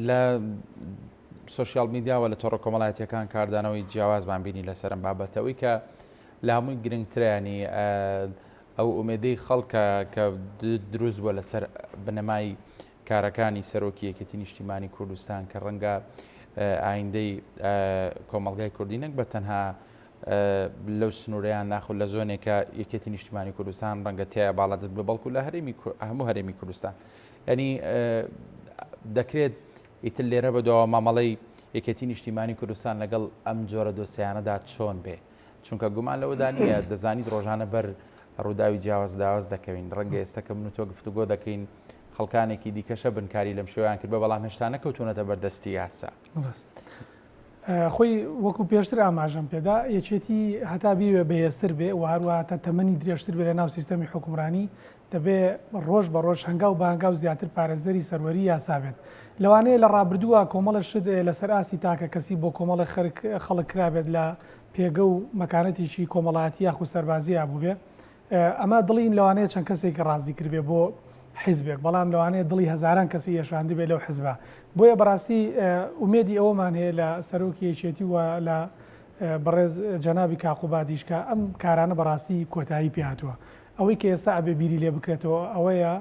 لە سوسیال میدیاوە لە تۆڕە کۆمەڵایەتیەکان کاردانەوەی جیاوازمان بینی لەسەرم بابەتەوەی کە لە هەمووی گرنگترانی ئەو ئومێدەی خەڵکە کە دروست بووە لەسەر بنەمای کارەکانی سەرۆکی یەکێتی نیشتیمانی کوردستان کە ڕەنگە ئایندەی کۆمەڵگای کوردی نەک بە تەنها لەو سنووریان ناخود لە زۆنێکە یەکێتی نیشتیمانی کوردستان ڕەنگە تایە باڵادەست بێ بەڵکو لە هەرێمی هەموو هەرێمی کوردستان ینی دەکرێت ئیتر لێرە بەدواوە مامەڵەی یەکێتی نیشتیمانی کوردستان لەگەڵ ئەم جۆرە دۆسیانەدا چۆن بێ چونکە گومان لەوەدا نییە دەزانیت ڕۆژانە بەر ڕووداوی جیاواز داواز دەکەوین ڕەنگە ئێستا کە من و تۆ گفتوگۆ دەکەین. خەڵکانێکی دیکەشە بن کاری لەم شێوەیان کردبێ بەڵام هێشتا نەکەوتوونەتە بەردەستی یاسا. ڕاست. خۆی وەکو پێشتر ئاماژەم پێدا یەکێتی هەتا بیەوێ بەهێزتر بێ و هەروەها تا تەمەنی درێژتر بێ لە ناو سیستەمی حوکمڕانی دەبێ ڕۆژ بە ڕۆژ هەنگاو بە هەنگاو زیاتر پارێزەری سەروەری یاسا بێت. لەوانەیە لە ڕابردووە کۆمەڵە شت لەسەر ئاستی تاکە کەسی بۆ کۆمەڵێک خەرک خەڵک کرابێت لە پێگە و مەکانەتێکی کۆمەڵایەتی یاخود سەربازییا بووبێ ئەمە دڵی لەوانەیە چەند کەسێکی ڕازی کردبێ بۆ حیزبێک، بەڵام لەوانەیە دڵی هەزاران کەسی ئێشاندبێ لەو حزبە. بۆیە بەڕاستی ئومێدی ئەوەمان هەیە لە سەرۆکی یەکێتی و لە بەڕێز جەنابی کاک قوبادیش کە ئەم کارانە بەڕاستی کۆتایی پێهاتووە. ئەوەی کە ئێستا ئەبێ بیری لێ بکرێتەوە ئەوەیە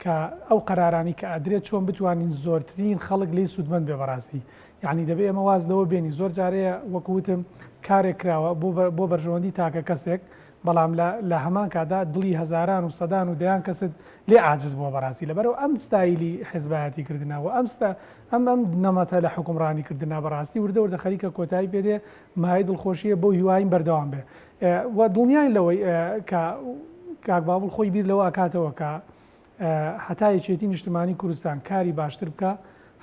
کە ئەو قەرارانەی کە ئەدرێت چۆن بتوانین زۆرترین خەڵک لێی سوودمەند بێ بەڕاستی یانی دەبێ ئێمە واز لەوە بێنین زۆر جارەیە وەکو وتم کارێک کراوە بۆ بۆ بەرژەوەندی تاکە کەسێک بەڵام لە لە هەمان کاتدا دڵی هەزاران و سەدان و دەیان کەست لێ عاجز بووە بەڕاستی لەبەرئەوە ئەم ستایلی حزبایەتی کردنە و ئەم ستا ئەم ئەم نەمەتە لە حوکمڕانی کردنە بەڕاستی وردە وردە خەریکە کۆتایی پێ دێ مایەی دڵخۆشیە بەو هیواین بەردەوام بێ و دڵنیاین لەوەی کە کاک بابڵ خۆی بیر لەوە ئەکاتەوە کە هەتا یەکێتی نیشتمانی کوردستان کاری باشتر بکا،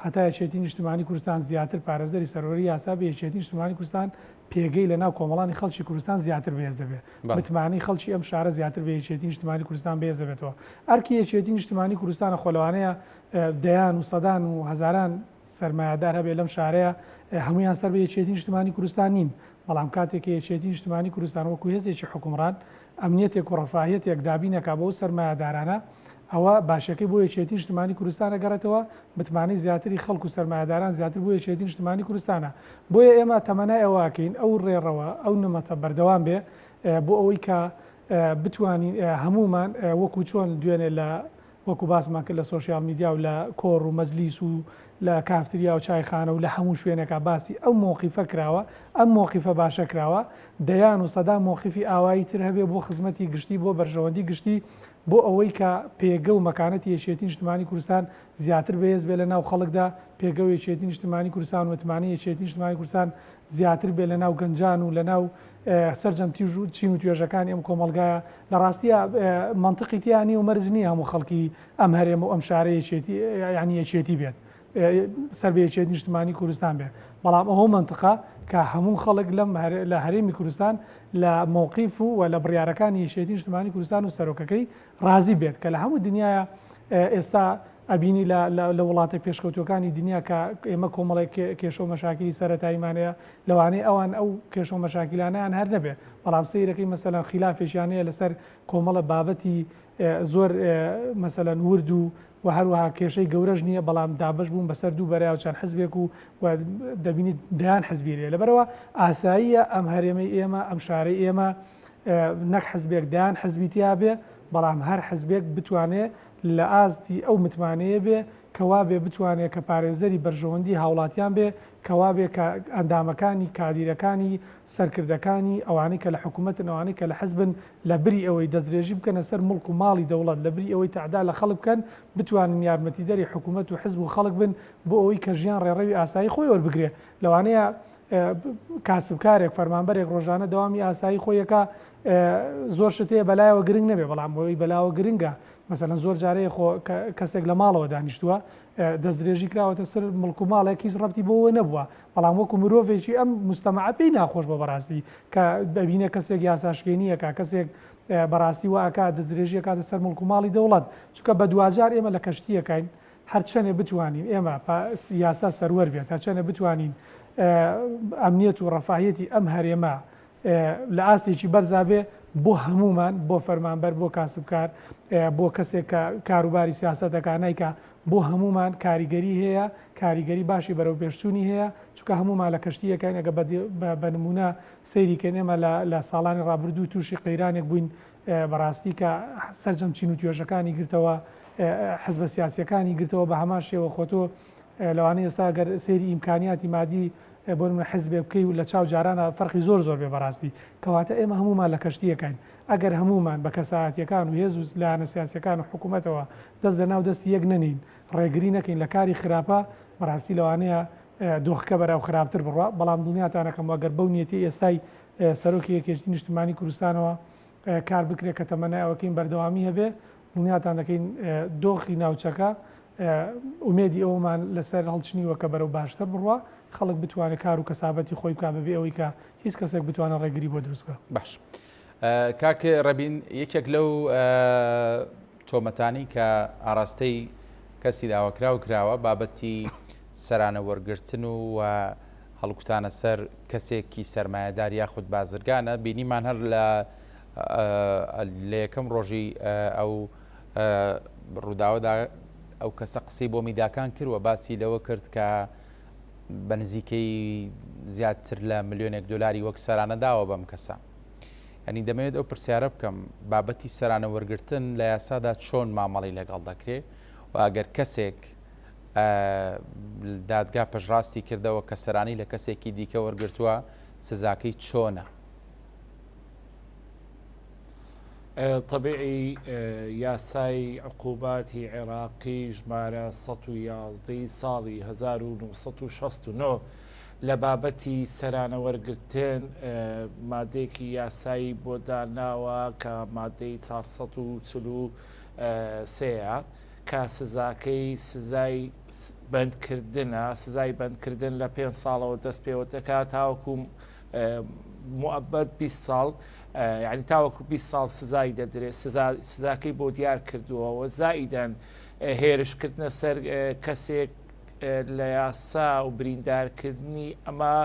هەتا یەکێتی نیشتمانی کوردستان زیاتر پارێزەری سەروەری یاسا بێ، یەکێتی نیشتمانی کوردستان پێگەی لە ناو کۆمەڵانی خەڵکی کوردستان زیاتر بەهێز دەبێ، متمانەی خەڵکی ئەم شارە زیاتر بە یەکێتی نیشتمانی کوردستان بەهێز دەبێتەوە. ئەرکی یەکێتی نیشتمانی کوردستانە خۆ لەوانەیە دەیان و سەدان و هەزاران سەرمایەدار هەبێ لەم شارەیا هەموویان سەر بە یەکێتی نیشتمانی کوردستان نین، بەڵام کاتێک کە یەکێتی نیشتمانی کوردستان وەکو هێزێکی حوکمڕان ئەمنیەتێک و ڕەفاهیەتێک دابین ئەکا بۆ ئەو سەرمایەدارانە ئەوە باشیەکەی بۆ یەکێتی نیشتمانی کوردستان ئەگەڕێتەوە، متمانەی زیاتری خەڵک و سەرمایەداران زیاتر بۆ یەکێتی نیشتمانی کوردستانە. بۆیە ئێمە تەمەنای ئەوە ئەکەین ئەو ڕێڕەوە، ئەو نمەتە بەردەوام بێ بۆ ئەوەی کە بتوانین هەموومان وەکو چۆن دوێنێ لە وەکو باسمان کرد لە سۆشیال میدیا و لە کۆڕ و مەجلیس و لە کافتریا و چایخانە و لە هەموو شوێنێکا باسی ئەو مەوقیفە کراوە، ئەم مەوقیفە باشە کراوە، دەیان و سەدان مەوقیفی ئاوایی تر هەبێ بۆ خزمەتی گشتی، بۆ بەرژەوەندی گشتی، بۆ ئەوەی کە پێگە و مەکانەتی یەکێتی نیشتمانی کوردستان زیاتر بەهێز بێ لە ناو خەڵکدا، پێگە و یەکێتی نیشتمانی کوردستان و متمانەی یەکێتی نیشتمانی کوردستان زیاتر بێ لە ناو گەنجان و لە ناو سەرجەم تیژ و چین و توێژەکانی ئەم کۆمەڵگایە. لە ڕاستیا مەنتقی تیا نییە و مەرج نییە هەموو خەڵکی ئەم هەرێم و ئەم شارە یەکێتی یانی یەکێتی بێت سەر بە یەکێتی نیشتمانی کوردستان بێت بەڵام ئەوە مەنتقە کە هەموو خەڵک لەم لە هەرێمی کوردستان لە مەوقیف و و لە بڕیارەکانی یەکێتی نیشتمانی کوردستان و سەرۆکەکەی ڕازی بێت کە لە هەموو دنیاە ئێستا ئەبینی لە لە وڵاتە پێشکەوتووەکانی دنیا کە ئێمە کۆمەڵێک کێشە و مەشاکیلی سەرەتاییمان هەیە لەوانەیە ئەوان ئەو کێشە و مەشاکیلانەیان هەر نەبێ بەڵام سەیرەکەی مەسەلەن خیلافێکیان هەیە لەسەر کۆمەڵە بابەتی زۆر مەسەلەن ورد و و هەروەها کێشەی گەورەش نییە بەڵام دابەش بوون بەسەر دوو بەرە و چەند حزبێک و و دەبینیت دەیان حزبی لێ لەبەرەوە ئاساییە ئەم هەرێمەی ئێمە ئەم شارەی ئێمە نەک حزبێک دەیان حزبی تیا بێ بەڵام هەر حزبێک بتوانێ لە ئاستی ئەو متمانەیە بێ کە وابێ بتوانێ کە پارێزەری بەرژەوەندی هاوڵاتیان بێ، کە وابێ کە ئەندامەکانی، کادیرەکانی، سەرکردەکانی، ئەوانەی کە لە حکومەتن، ئەوانەی کە لە حزبن، لە بری ئەوەی دەستدرێژی بکەنە سەر موڵک و ماڵی دەوڵەت، لە بری ئەوەی تەعدا لە خەڵک بکەن، بتوانن یارمەتیدەری حکومەت و حزب و خەڵک بن بۆ ئەوەی کە ژیان ڕێڕەوی ئاسایی خۆی وەربگرێ. لەوانەیە کاسبکارێک، فەرمانبەرێک ڕۆژانە دەوامی ئاسایی خۆی ئەکا، زۆر شت هەیە بەلایەوە گرنگ نەبێ، بەڵام ئەوەی بەلاوە گرنگە، مەسەلەن زۆر جار هەیە خۆ کەسێک لە ماڵەوە دانیشتووە، دەستدرێژی کراوەتە سەر مڵک و ماڵێک هیچ ڕەبتی بۆوە نەبووە، بەڵام وەکو مرۆڤێکی ئەم موجتەمەعە پێی ناخۆش بووە بەڕاستی کە دەبینێ کەسێک یاساشکێنی ئەکا، کەسێک بەڕاستی وا ئەکا دەستدرێژی ئەکاتە سەر مڵک و ماڵی دەوڵەت، چونکە بەدواجار ئێمە لە کەشتییەکاین، هەرچەنێ بتوانین ئێمە یاسا سەروەر بێت، هەرچەنێ بتوانین ئەمنیەت و ڕەفاهیەتی ئەم هەرێمە لە ئاستێکی بەرزا بێ بۆ هەموومان، بۆ فەرمانبەر، بۆ کاسبکار، بۆ کەسێک کە کاروباری سیاسەت ئەکا نایکا، بۆ هەموومان کاریگەری هەیە، کاریگەری باشی بەرەوپێشچوونی هەیە، چونکە هەموومان لە کەشتییەکاین، ئەگەر بە نموونە سەیری کەین ئێمە لە ساڵانی ڕابردوو تووشی قەیرانێک بووین بەڕاستی کە سەرجەم چین و توێژەکانی گرتەوە، حزبە سیاسییەکانی گرتەوە بە هەمان شێوە خۆ تۆ لەوانەیە ئێستا گەر سەیری ئیمکانیاتی مادی بۆ نمونە حزبێک بکەی و لە چاو جارانە فەرقی زۆر زۆر بێ بەڕاستی کەواتە ئێمە هەموومان لە کەشتیەکاین ئەگەر هەموومان بە کەسایەتیەکان و هێز و لایەنە سیاسیەکان و حکوومەتەوە دەست لە ناو دەستی یەک نەنین ڕێگری نەکەین لە کاری خراپە بەڕاستی لەوانەیە دۆخەکە بەرەو خراپتر بڕوا بەڵام دڵنیاتانەکەم ئەگەر بەو نیەتی ئێستای سەرۆکی یەکێتی نیشتمانی کوردستانەوە کار بکرێت کە تەمەنای ئەوەکەین بەردەوامی هەبێ. دڵنیاتان دەکەین دۆخی ناوچەکە ئومێدی ئەوەمان لەسەر هەڵچنیوە کە بەرەو باشتر بڕوا، خەڵک بتوانێت کار و کەسابەتی خۆی بکات بەبێ ئەوەی کە هیچ کەسێک بتوانێت ڕێگری بۆ دروست بکات. باش کاک ڕێبین یەکێک لەو تۆمەتانی کە ئاراستەی کەسی داواکراو کراوە بابەتی سەرانە وەرگرتن و هەڵکوتانە سەر کەسێکی سەرمایەدار یاخود بازرگانە بینیمان هەر لە لە یەکەم ڕۆژی ئەو ڕووداوەدا ئەو کەسە قسەی بۆ میداکان کرد و باسی لەوە کرد کە بە نزیکەی زیاتر لە ملیۆنێک دلاری وەک سەرانە داوە بەم کەسە. ینی دەمەوێت ئەو پرسیارە بکەم بابەتی سەرانە وەرگتن لە یاسادا چۆن مامەڵی لەگەڵ دەکرێت و ئەگەر کەسێک دادگا پەژڕاستی کردەوە کە سەرانی لە کەسێکی دیکە وەرگتووە سزاکەی چۆنە؟ تەبیعی یاسای عقوباتی عێراقی ژمارە 111 ی ساڵی 1969 لە بابەتی سەرانە وەرگرتن مادەیەکی یاسایی بۆ داناوە کە مادەی 443 کە سزاکەی سزای بەندکردنە، سزای بەندکردن لە پێنج ساڵەوە دەست پێوە دەکات تاوەکو موئەبەد 20 ساڵ یعنی تاوەکو 20 ساڵ سزای دەدرێت سزاکەی بۆ دیار کردووە و زائیدەن هێرشکردنە سەر کەسێک لە یاسا و بریندارکردنی ئەمە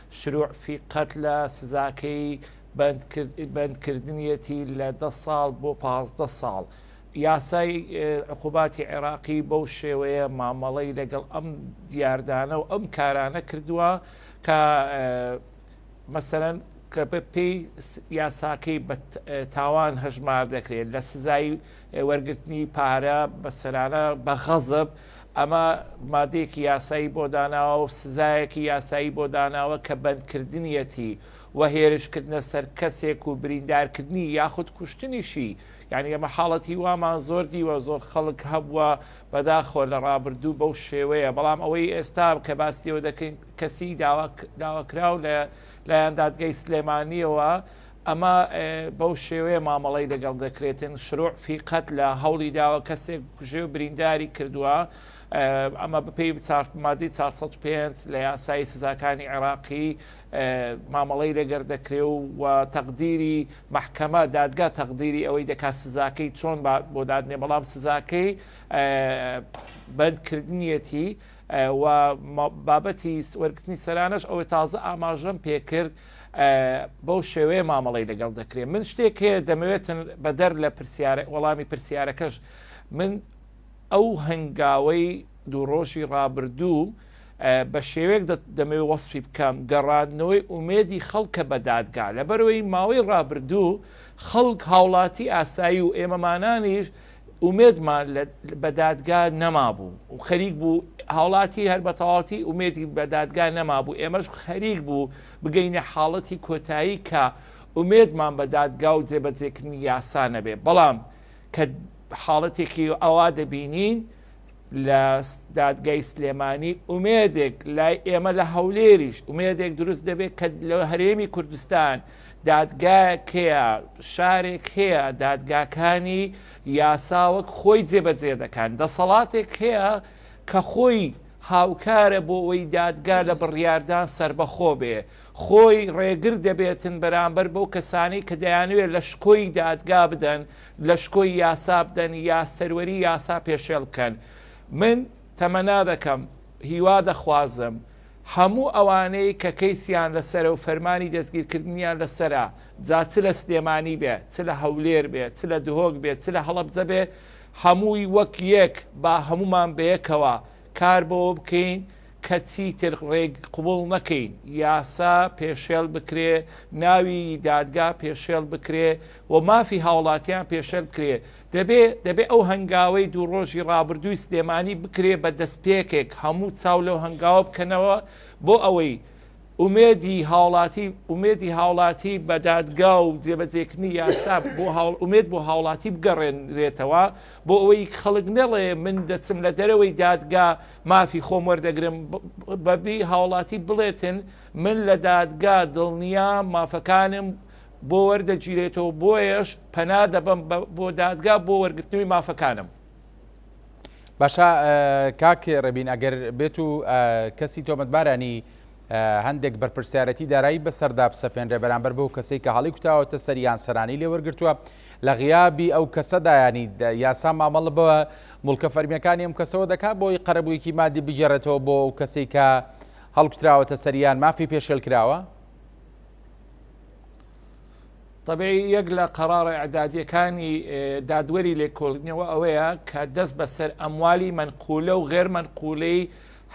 شروع فی قەتلە سزاکەی بەندکردنیەتی لە دە ساڵ بۆ 15 ساڵ. یاسای عقوباتی عێراقی بەو شێوەیە مامەڵەی لەگەڵ ئەم دیاردانە و ئەم کارانە کردووە کە مەسەلەن کە بە پێی یاساکەی بە تاوان هەژمار دەکرێت لە سزای وەرگرتنی پارە بە سەرانە بە غەزب ئەمە مادەیەکی یاسایی بۆ داناوە و سزایەکی یاسایی بۆ داناوە کە بەندکردنیەتی و هێرشکردنە سەر کەسێک و بریندارکردنی یاخود کوشتنیشی یعنی ئەمە حاڵەتی وامان زۆر دیوە زۆر خەڵک هەبووە بەداخەوە لە ڕابردوو بەو شێوەیە بەڵام ئەوەی ئێستا کە باسی لێوە دەکەین کەسی داواکراو لە لایەن دادگای سلێمانیەوە ئەمە بەو شێوەیە مامەڵەی لەگەڵ دەکرێتن شروع فی قەتلە هەوڵی داوە کەسێک کوژێ و برینداری کردووە ئەمە بەپێی مادەی 405 لە یاسای سزاکانی عێراقی مامەڵەی لەگەر دەکرێ و تەقدیری مەحکەمە دادگا تەقدیری ئەوەی دەکات سزاکەی چۆن بۆ دادنێ بەڵام سزاکەی بەندکردنیەتی و بابەتی وەرگرتنی سەرانەش ئەوەی تازە ئاماژەم پێکرد بەو شێوەیە مامەڵەی لەگەڵ دەکرێت من شتێک هەیە دەمەوێتن بەدەر لە پرسیارە وەڵامی پرسیارەکەش من ئەو هەنگاوەی دوو ڕۆژی ڕابردوو بە شێوەیەک دەمەوێت وەسفی بکەم گەڕاندنەوەی ئومێدی خەڵکە بە دادگا لەبەرەوەی ماوەی ڕابردوو خەڵک هاوڵاتی ئاسایی و ئێمەمانانیش ئومێدمان بە دادگا نەمابوو و خەریک بوو هاوڵاتی هەر بە تەواوەتی ئومێدی بە دادگا نەمابوو ئێمەش خەریک بوو بگەینە حاڵەتی کۆتایی کە ئومێدمان بە دادگا و جێبەجێکردنی یاسا نەبێ بەڵام کە حاڵەتێکی ئەوا دەبینین لە دادگای سلێمانی ئومێدێک لای ئێمە لە هەولێریش ئومێدێک دروست دەبێت کە لە هەرێمی کوردستان دادگایەک هەیە، شارێک هەیە دادگاکانی یاسا وەک خۆی جێبەجێ دەکەن، دەسەڵاتێک هەیە کە خۆی هاوکارە بۆ ئەوەی دادگا لە بڕیاردان سەربەخۆ بێ، خۆی ڕێگر دەبێتن بەرامبەر بەو کەسانەی کە دەیانەوێت لە شکۆی دادگا بدەن، لە شکۆی یاسا بدەن یا سەروەری یاسا پێشێل بکەن. من تەمەنا دەکەم، هیوا دەخوازم هەموو ئەوانەی کە کەیسیان لەسەرە و فەرمانی دەستگیرکردنیان لەسەرە، جا چ لە سلێمانی بێ، چ لە هەولێر بێ، چ لە دهۆک بێ، چ لە هەڵەبجە بێ، هەمووی وەک یەک با هەموومان بەیەکەوە کار بەوە بکەین کە چیتر ڕێگ قبوڵ نەکەین یاسا پێشێل بکرێ، ناوی دادگا پێشێل بکرێ و مافی هاوڵاتیان پێشێل بکرێ. دەبێ دەبێ ئەو هەنگاوەی دوو ڕۆژی ڕابردووی سلێمانی بکرێ بە دەستپێکێک هەموو چاو لەو هەنگاوە بکەنەوە بۆ ئەوەی ئومێدی هاوڵاتی ئومێدی هاوڵاتی بە دادگا و جێبەجێکردنی یاسا بۆ هاوڵ ئومێد بۆ هاوڵاتی بگەڕێنرێتەوە بۆ ئەوەی خەڵک نەڵێ من دەچم لە دەرەوەی دادگا مافی خۆم وەردەگرم بەبی هاوڵاتی بڵێتن من لە دادگا دڵنیام مافەکانم بۆ وەردەگیرێتەوە بۆیەش پەنا دەبەم بۆ دادگا بۆ وەرگرتنەوەی مافەکانم. باشە کاک ڕێبین ئەگەر بێت و کەسی تۆمەتبارانی هەندێک بەرپرسیارەتی دارایی بەسەردا بسەپێنرێ بەرامبەر بەو کەسەی کە هەڵی کوتاوەتە سەر یان سەرانی لێوەرگرتووە لە غیابی ئەو کەسەدایانی یاسا مامەڵە بە موڵکە فەرمیەکانی ئەم کەسەوە دەکات بۆی قەرەبوویەکی مادی بگێڕێتەوە بۆ ئەو کەسەی کە هەڵکوتراوەتە سەر یان مافی پێشێل کراوە؟ تەبیعی یەک لە قەرارە ئیعدادیەکانی دادوەری لێکۆڵینەوە ئەوەیە کە دەست بەسەر ئەموالی مەنقولە و غێر مەنقولەی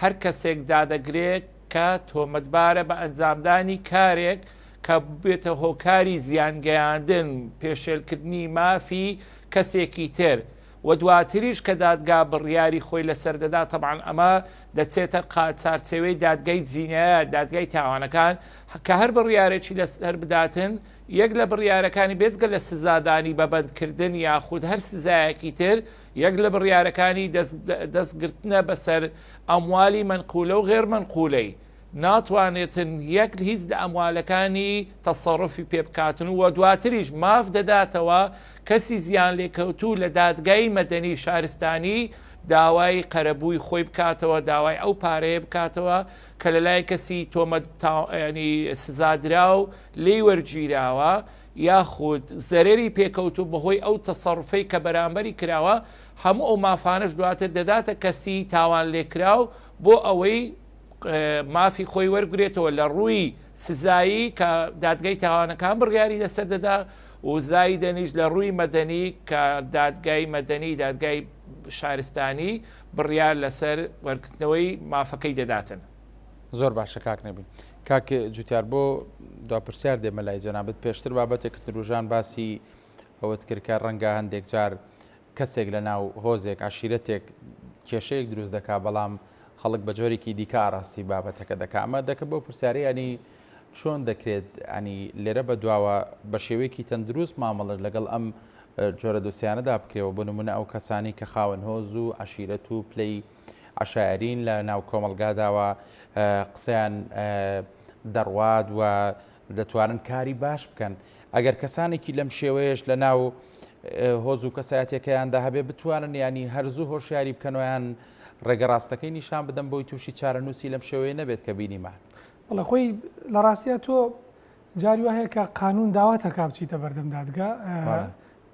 هەر کەسێک دادەگرێت کە تۆمەتبارە بە ئەنجامدانی کارێک کە بێتە هۆکاری زیانگەیاندن پێشێلکردنی مافی کەسێکی تر و دواتریش کە دادگا بڕیاری خۆی لەسەر دەدا تەبعەن ئەمە دەچێتە چارچێوەی دادگای جینایەت دادگای تاوانەکان کە هەر بڕیارێکی لەسەر بداتن یەک لە بڕیارەکانی بێجگە لە سزادانی بە بەندکردن یاخود هەر سزایەکی تر یەک لە بڕیارەکانی دەستگرتنە بەسەر ئەموالی مەنقولە و غێر مەنقولەی ناتوانێتن یەک هیچ لە ئەموالەکانی تەسەڕوفی پێ بکاتن و دواتریش ماف دەداتەوە کەسی زیانلێکەوتوو لە دادگای مەدەنی شارستانی داوای قەرەبووی خۆی بکاتەوە داوای ئەو پارەیە بکاتەوە کە لەلای کەسی تۆمەت ینی سزادراو لێی وەرگیراوە یاخود زەرەری پێکەوتوو بەهۆی ئەو تەسەڕوفەی کە بەرامبەری کراوە هەموو ئەو مافانەش دواتر دەداتە کەسی تاوانلێکراو بۆ ئەوەی مافی خۆی وەربگرێتەوە لە ڕووی سزایی کە دادگای تاوانەکان بڕیاری لەسەر دەدا و زای دەنیش لە ڕووی مەدەنی کە دادگای مەدەنی دادگای شارستانی بڕیار لەسەر وەرگرتنەوەی مافەکەی دەداتن. زۆر باشە کاک نەبین. کاک جوتیار بۆ دوا پرسیار دێمە لای جەنابت پێشتر بابەتێکت نروژان باسی ئەوەت کرد کە ڕەنگە هەندێک جار کەسێک لە ناو هۆزێک، عەشیرەتێک کێشەیەک دروست دەکا، بەڵام خەڵک بە جۆرێکی دیکە ئاراستەی بابەتەکە دەکا. ئەمە دەکە بەو پرسیارەی ینی چۆن دەکرێت ینی لێرە بە دواوە بە شێوەیەکی تەندروست مامەڵە لەگەڵ ئەم جۆرە دۆسیانەدا بکرێەوە بۆ نمونە ئەو کەسانی کە خاوەن هۆز و عەشیرەت و پلەی عەشایەرین لە ناو کۆمەڵگاداوە قسەیان دەڕوات و دەتوانن کاری باش بکەن ئەگەر کەسانێکی لەم شێوەیەش لە ناو هۆز و کەسایەتەکەیاندا هەبێ بتوانن ینی هەرزوو هۆشیاری بکەنەوەیان ڕێگە ڕاستەکەی نیشان بدەن بۆی تووشی چارەنووسی لەم شێوەیە نەبێت کە بینیمان. بەڵێ خۆی لە ڕاستیا تۆ جاری وا هەیە کە قانون داوات ئەکا بچیتە بەردەم دادگا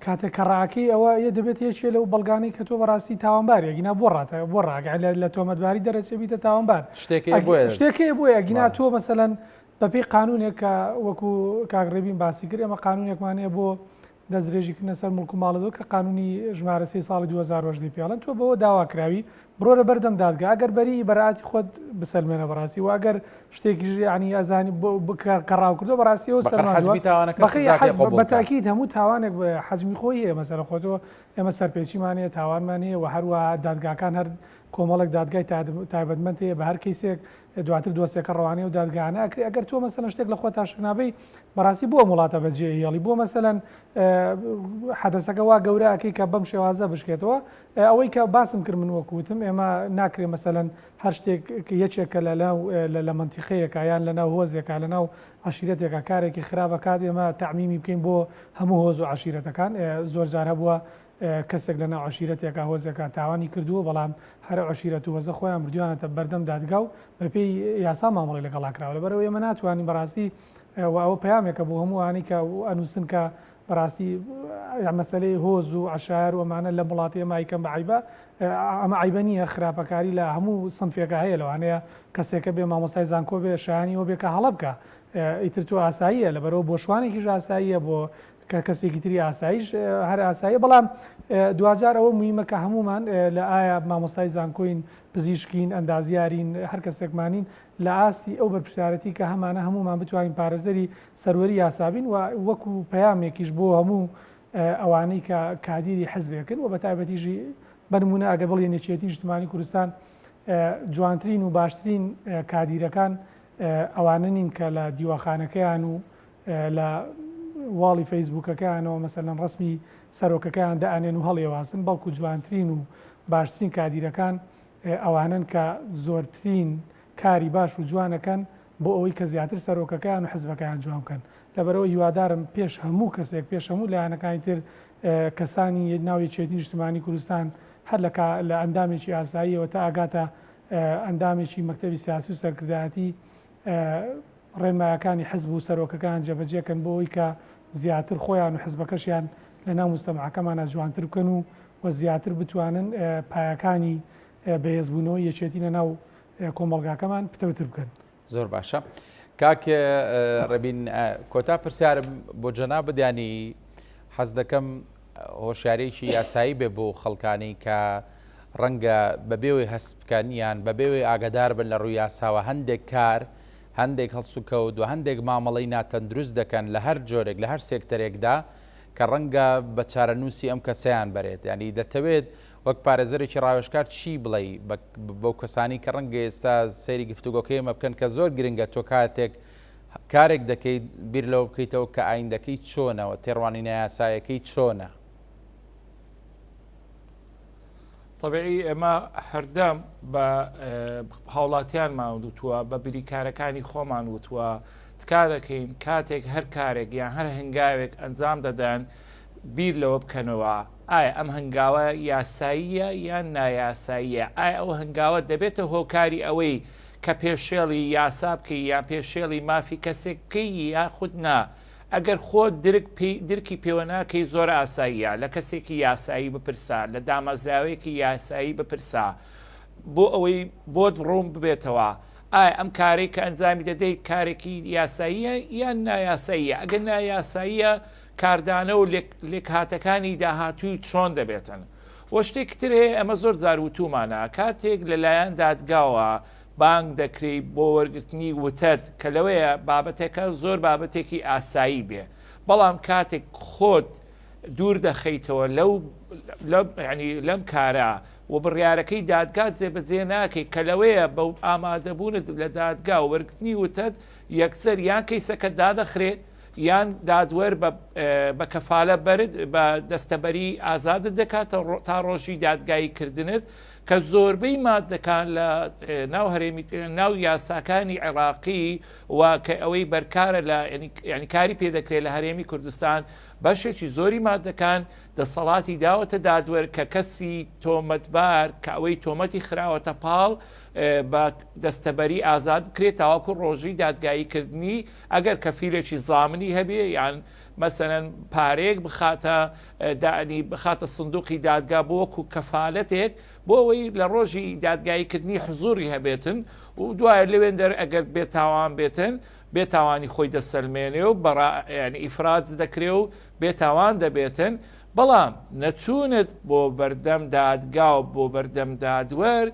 کاتێک کە ڕاکەی ئەوە یە دەبێت یەکێ لەو بەڵگانەی کە تۆ بەڕاستی تاوانباری ئەگینا بۆ ڕاتە بۆ ڕاگە لە تۆمەتباری دەرەچێ بیتە تاوانبار شتێکی بۆیە شتێکی بۆیە ئەگینا تۆ مەسەلەن بەپێی قانونێک کە وەکو کاک ڕێبین باسی کرد ئێمە قانونێکمان هەیە بۆ دەستدرێژیکردنە سەر موڵک و ماڵەوە کە قانونی ژمارە سێی ساڵی 2018 پێڵێن تۆ بەوە داوا کراوی بڕۆرە بەردەم دادگا ئەگەر بەری بەرائەتی خۆت بسەلمێنە بەڕاستی و ئەگەر شتێکیش یعنی ئەزانی کە ڕاو کردو بەڕاستی ئەو بەقەر سەلماندووە حەجمی تاوانەکە بەخی سزاکەی حەج قبوڵ بە بکە. تاکید هەموو تاوانێک بە حەجمی خۆی هەیە مەسەلەن خۆ تۆ ئێمە سەرپێچیمان هەیە تاوانمان هەیە و هەروەها دادگاکان هەر کۆمەڵێک دادگای تایبەتمەند هەیە بە هەر کەیسێک دواتر دۆسیەکە ڕەوانەی ئەو دادگایانە ئەکرێ ئەگەر تۆ مەسەلەن شتێک لە خۆتا شک نابەی بەڕاستی بۆ ئەم وڵاتە بەجێ هێڵی بۆ مەسەلەن حەدەسەکە وا گەورە ئەکەی کە بەم شێوازە بشکێتەوە ئەوەی کە باسم کرد من وەکو وتم ئێمە ناکرێ مەسەلەن هەر شتێک یەکێک کە لە ناو لە مەنتیقەیەکە یان لە ناو هۆزێکە لە ناو عەشیرەتێکە کارێکی خراپ ئەکات ئێمە تەعمیمی بکەین بۆ هەموو هۆز و عەشیرەتەکان زۆر جار هەبووە کەسێک لە ناو عەشیرەتێکا هۆزێکا تاوانی کردووە بەڵام هەر ئەو عەشیرەت و هۆزە خۆیان بردویانەتە بەردەم دادگا و بەپێی یاسا مامەڵەی لەگەڵا کراوە لەبەرئەوەی ئێمە ناتوانین بەڕاستی و ئەوە پەیامێکە بۆ هەموو ئەوانەی کە ئەنووسن کە بەڕاستی مەسەلەی هۆز و عەشایەر و ئەمانە لەم وڵاتی ئێمە ئەیکەن بە عەیبە ئەمە عەیبە نییە خراپەکاری لە هەموو سنفێکا هەیە لەوانەیە کەسێکە بێ مامۆستای زانکۆ بێ شایانی ئەوە بێ کە هەڵە بکا ئیتر تۆ ئاساییە لەبەرئەوە بۆ شوانێکیش ئاساییە بۆ کە کەسێکی تری ئاساییش هەر ئاساییە بەڵام دواجار ئەوە مویمە کە هەموومان لە ئایا مامۆستای زانکۆین پزیشکین ئەندازیارین هەر کەسێکمانین لە ئاستی ئەو بەرپرسیارەتی کە هەمانە هەموومان بتوانین پارێزەری سەروەری یاسا بین و وەکو پەیامێکیش بۆ هەموو ئەوانەی کە کادیری حزبێکن و بە تایبەتیشی بە نمونە ئەگەر بڵێن یەکێتی نیشتمانی کوردستان جوانترین و باشترین کادیرەکان ئەوانە نین کە لە دیواخانەکەیان و لە واڵی فەیسبووکەکەیانەوە مەسەلەن ڕەسمی سەرۆکەکەیان دائەنێن و هەڵیەواسن، بەڵکو جوانترین و باشترین کادیرەکان ئەوانەن کە زۆرترین کاری باش و جوان ئەکەن بۆ ئەوەی کە زیاتر سەرۆکەکەیان و حزبەکەیان جوان بکەن. لەبەرئەوە هیوادارم پێش هەموو کەسێک، پێش هەموو لایەنەکانی تر کەسانی ناو یەکێتی نیشتمانی کوردستان هەر لە لە ئەندامێکی ئاساییەوە تا ئەگاتە ئەندامێکی مەکتەبی سیاسی و سەرکردایەتی ڕێنمایەکانی حزب و سەرۆکەکان جێبەجێ کەن بۆ ئەوەی کە زیاتر خۆیان و حزبەکەشیان لە ناو موجتەمعەکەمانا جوانتر بکەن و و زیاتر بتوانن پایەکانی بەهێزبوونەوەی یەکێتی لە ناو کۆمەڵگاکەمان پتەوتر بکەن. زۆر باشە کاک ڕێبین کۆتا پرسیارم بۆ جەنابت ینی حەز دەکەم هۆشیارێکی یاسایی بێ بۆ خەڵکانی کە ڕەنگە بەبێەوەی هەست بکەن یان بەبێەوەی ئاگادار بن لە ڕووی یاساوە هەندێک کار هەندێک هەڵسوکەوت و هەندێک مامەڵەی ناتەندروست دەکەن لە هەر جۆرێک لە هەر سێکتەرێکدا کە ڕەنگە بە چارەنووسی ئەم کەسەیان بەرێت ینی دەتەوێت وەک پارێزەرێکی ڕاوێژکار چی بڵێی بەو کەسانی کە ڕەنگە ئێستا سەیری گفتوگۆکەی ئێمە بکەن کە زۆر گرنگە تۆ کاتێک کارێک دەکەیت بیر لەوە بکەیتەوە کە ئایندەکەی چۆنەوە تێڕوانینە یاسایەکەی چۆنە؟ طبیعی ئێمە هەردەم بە هاوڵاتیانمان وتووە بە بریکارەکانی خۆمان وتووە تکا دەکەین کاتێک هەر کارێک یان هەر هەنگاوێک ئەنجام دەدەن بیر لەوە بکەنەوە ئایا ئەم هەنگاوە یاساییە یان نایاساییە؟ ئایا ئەو هەنگاوە دەبێتە هۆکاری ئەوەی کە پێشێڵی یاسا بکەی یان پێشێڵی مافی کەسێک بکەی یاخود نا؟ ئەگەر خۆت درک پێی درکی پێوە ناکەی زۆر ئاساییە لە کەسێکی یاسایی بپرسە، لە دامەزراوەیەکی یاسایی بپرسە بۆ ئەوەی بۆت ڕوون ببێتەوە ئایا ئەم کارەی کە ئەنجامی دەدەیت کارێکی یاساییە یان نایاساییە؟ ئەگەر نایاساییە کاردانە و لێکهاتەکانی داهاتووی چۆن دەبێتن؟ وە شتێکی تر هەیە ئەمە زۆر جار وتوومانە کاتێک لەلایەن دادگاوە بانگ دەکرێی بۆ وەرگرتنی وتەت کە لەوەیە بابەتەکە زۆر بابەتێکی ئاسایی بێ بەڵام کاتێک خۆت دوور دەخەیتەوە لەو ینی لەم کارە و بڕیارەکەی دادگا جێبەجێ ناکەی کە لەوەیە بە ئامادەبوونت لە دادگا و وەرگرتنی وتەت یەکسەر یان کەیسەکە دادەخرێ یان دادوەر بە کەفالە بەرت بە دەستەبەری ئازادت دەکات تا ڕۆژی دادگایی کردنت کە زۆربەی مادەکان لە ناو هەرێمی ناو یاساکانی عێراقی و کە ئەوەی بەرکارە لە ینی کاری پێدەکرێت لە هەرێمی کوردستان بەشێکی زۆری مادەکان دەسەڵاتی داوەتە دادوەر کە کەسی تۆمەتبار کە ئەوەی تۆمەتی خراوەتە پاڵ بە دەستەبەری ئازاد بکرێت تاوەکو ڕۆژی دادگایی کردنی ئەگەر کەفیلێکی زامنی هەبێ یان مەسەلەن پارەیەک بخاتە دانی بخاتە سندوقی دادگا بۆ وەکو کەفالەتێک بۆ ئەوەی لە ڕۆژی دادگایی کردنی حزوری هەبێتن و دوایە لەوێندەر ئەگەر بێتاوان بێتن بێتاوانی خۆی دەسەلمێنێ و بەڕا یعنی ئیفراج دەکرێ و بێتاوان دەبێتن بەڵام نەچوونت بۆ بەردەم دادگا و بۆ بەردەم دادوەر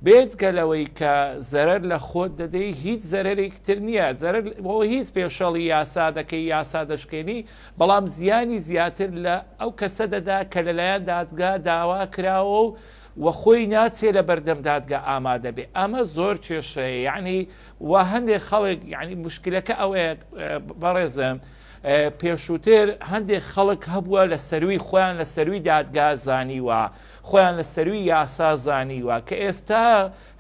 بێجگە لەوەی کە زەرەر لە خۆت دەدەی هیچ زەرەرێکی تر نییە زەرەر بۆ هیچ پێشەڵی یاسا دەکەی یاسا دەشکێنی بەڵام زیانی زیاتر لە ئەو کەسە دەدا کە لەلایەن دادگا داوا کراوە و و خۆی ناچێ لە بەردەم دادگا ئامادە بێ ئەمە زۆر کێشەیە یعنی و هەندێک خەڵک یعنی مشکلەکە ئەوەیە بەڕێزم پێشووتر هەندێک خەڵک هەبووە لە سەروی خۆیان لە سەروی دادگا زانیوە خۆیان لە سەروی یاسا زانیوە کە ئێستا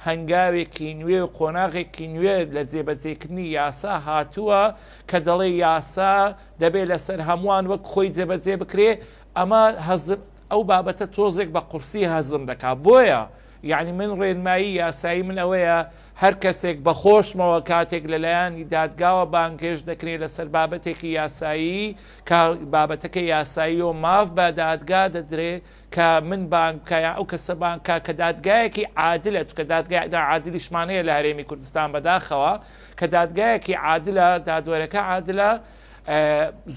هەنگاوێکی نوێ و قۆناغێکی نوێ لە جێبەجێکردنی یاسا هاتووە کە دەڵێ یاسا دەبێ لەسەر هەمووان وەک خۆی جێبەجێ بکرێ ئەمە هەزم ئەو بابەتە تۆزێک بە قورسی هەزم دەکا بۆیە یعنی من ڕێنمایی یاسایی من ئەوەیە هەر کەسێک بە خۆشمەوە کاتێک لەلایەن دادگاوە بانگهێشت دەکرێت لەسەر بابەتێکی یاسایی کە بابەتەکە یاسایی و ماف بە دادگا دەدرێ کە من بانگ بکە یان ئەو کەسە بانگ بکە کە دادگایەکی عادلە چونکە دادگای عادلیشمان هەیە لە هەرێمی کوردستان بەداخەوە کە دادگایەکی عادلە دادوەرەکە عادلە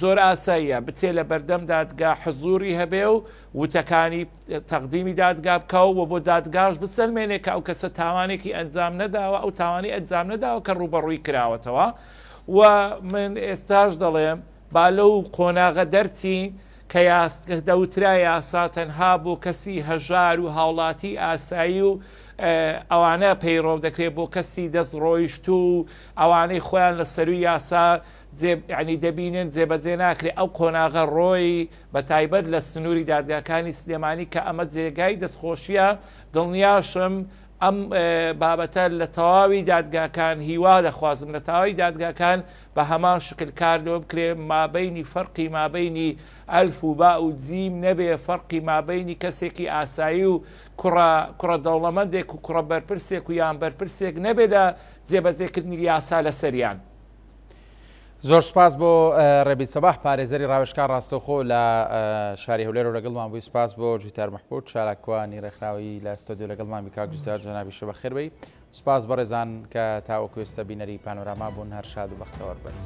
زۆر ئاساییە بچێ لە بەردەم دادگا حزوری هەبێ و وتەکانی تەقدیمی دادگا بکە و بۆ دادگاش بسەلمێنێ کە ئەو کەسە تاوانێکی ئەنجام نەداوە ئەو تاوانی ئەنجام نەداوە کە ڕووبەڕووی کراوەتەوە و من ئێستاش دەڵێم با لەو قۆناغە دەرچین کە دەوترا یاسا تەنها بۆ کەسی هەژار و هاوڵاتی ئاسایی و ئەوانە پەیڕەو دەکرێت بۆ کەسی دەست ڕۆیشتوو و ئەوانەی خۆیان لە سەروی یاسا ینی دەبینن جێبەجێ ناکرێت ئەو قۆناغە ڕۆی بە تایبەت لە سنووری دادگاکانی سلێمانی کە ئەمە جێگای دەستخۆشیە دڵنیاشم. ئەم بابەتە لە تەواوی دادگاکان هیوا دەخوازم لە تەواوی دادگاکان بە هەمان شکل کار لۆ بکرێ مابەینی فەرقی مابەینی ئەلف و با و جیم نەبێ فەرقی مابەینی کەسێکی ئاسایی و کوڕە کوڕە دەوڵەمەندێک و کوڕە بەرپرسێک و یان بەرپرسێک نەبێ لە جێبەجێکردنی یاسا لەسەریان. زۆر سوپاس بۆ ڕێبین سەباح پارێزەری ڕاوێژکار ڕاستەوخۆ لە شاری هەولێر و لەگەڵمان بووی سوپاس بۆ جوتیار مەحمود چالاکوانی ڕێکخراوەیی لە ستۆدیۆ لەگەڵمان بی کاک جوتیار جەنابیشە بەخێر بێی سوپاس بەڕێزان کە تاوەکو ئێستا بینەری پانۆراما بوون هەر شاد و بەختەوەر بن.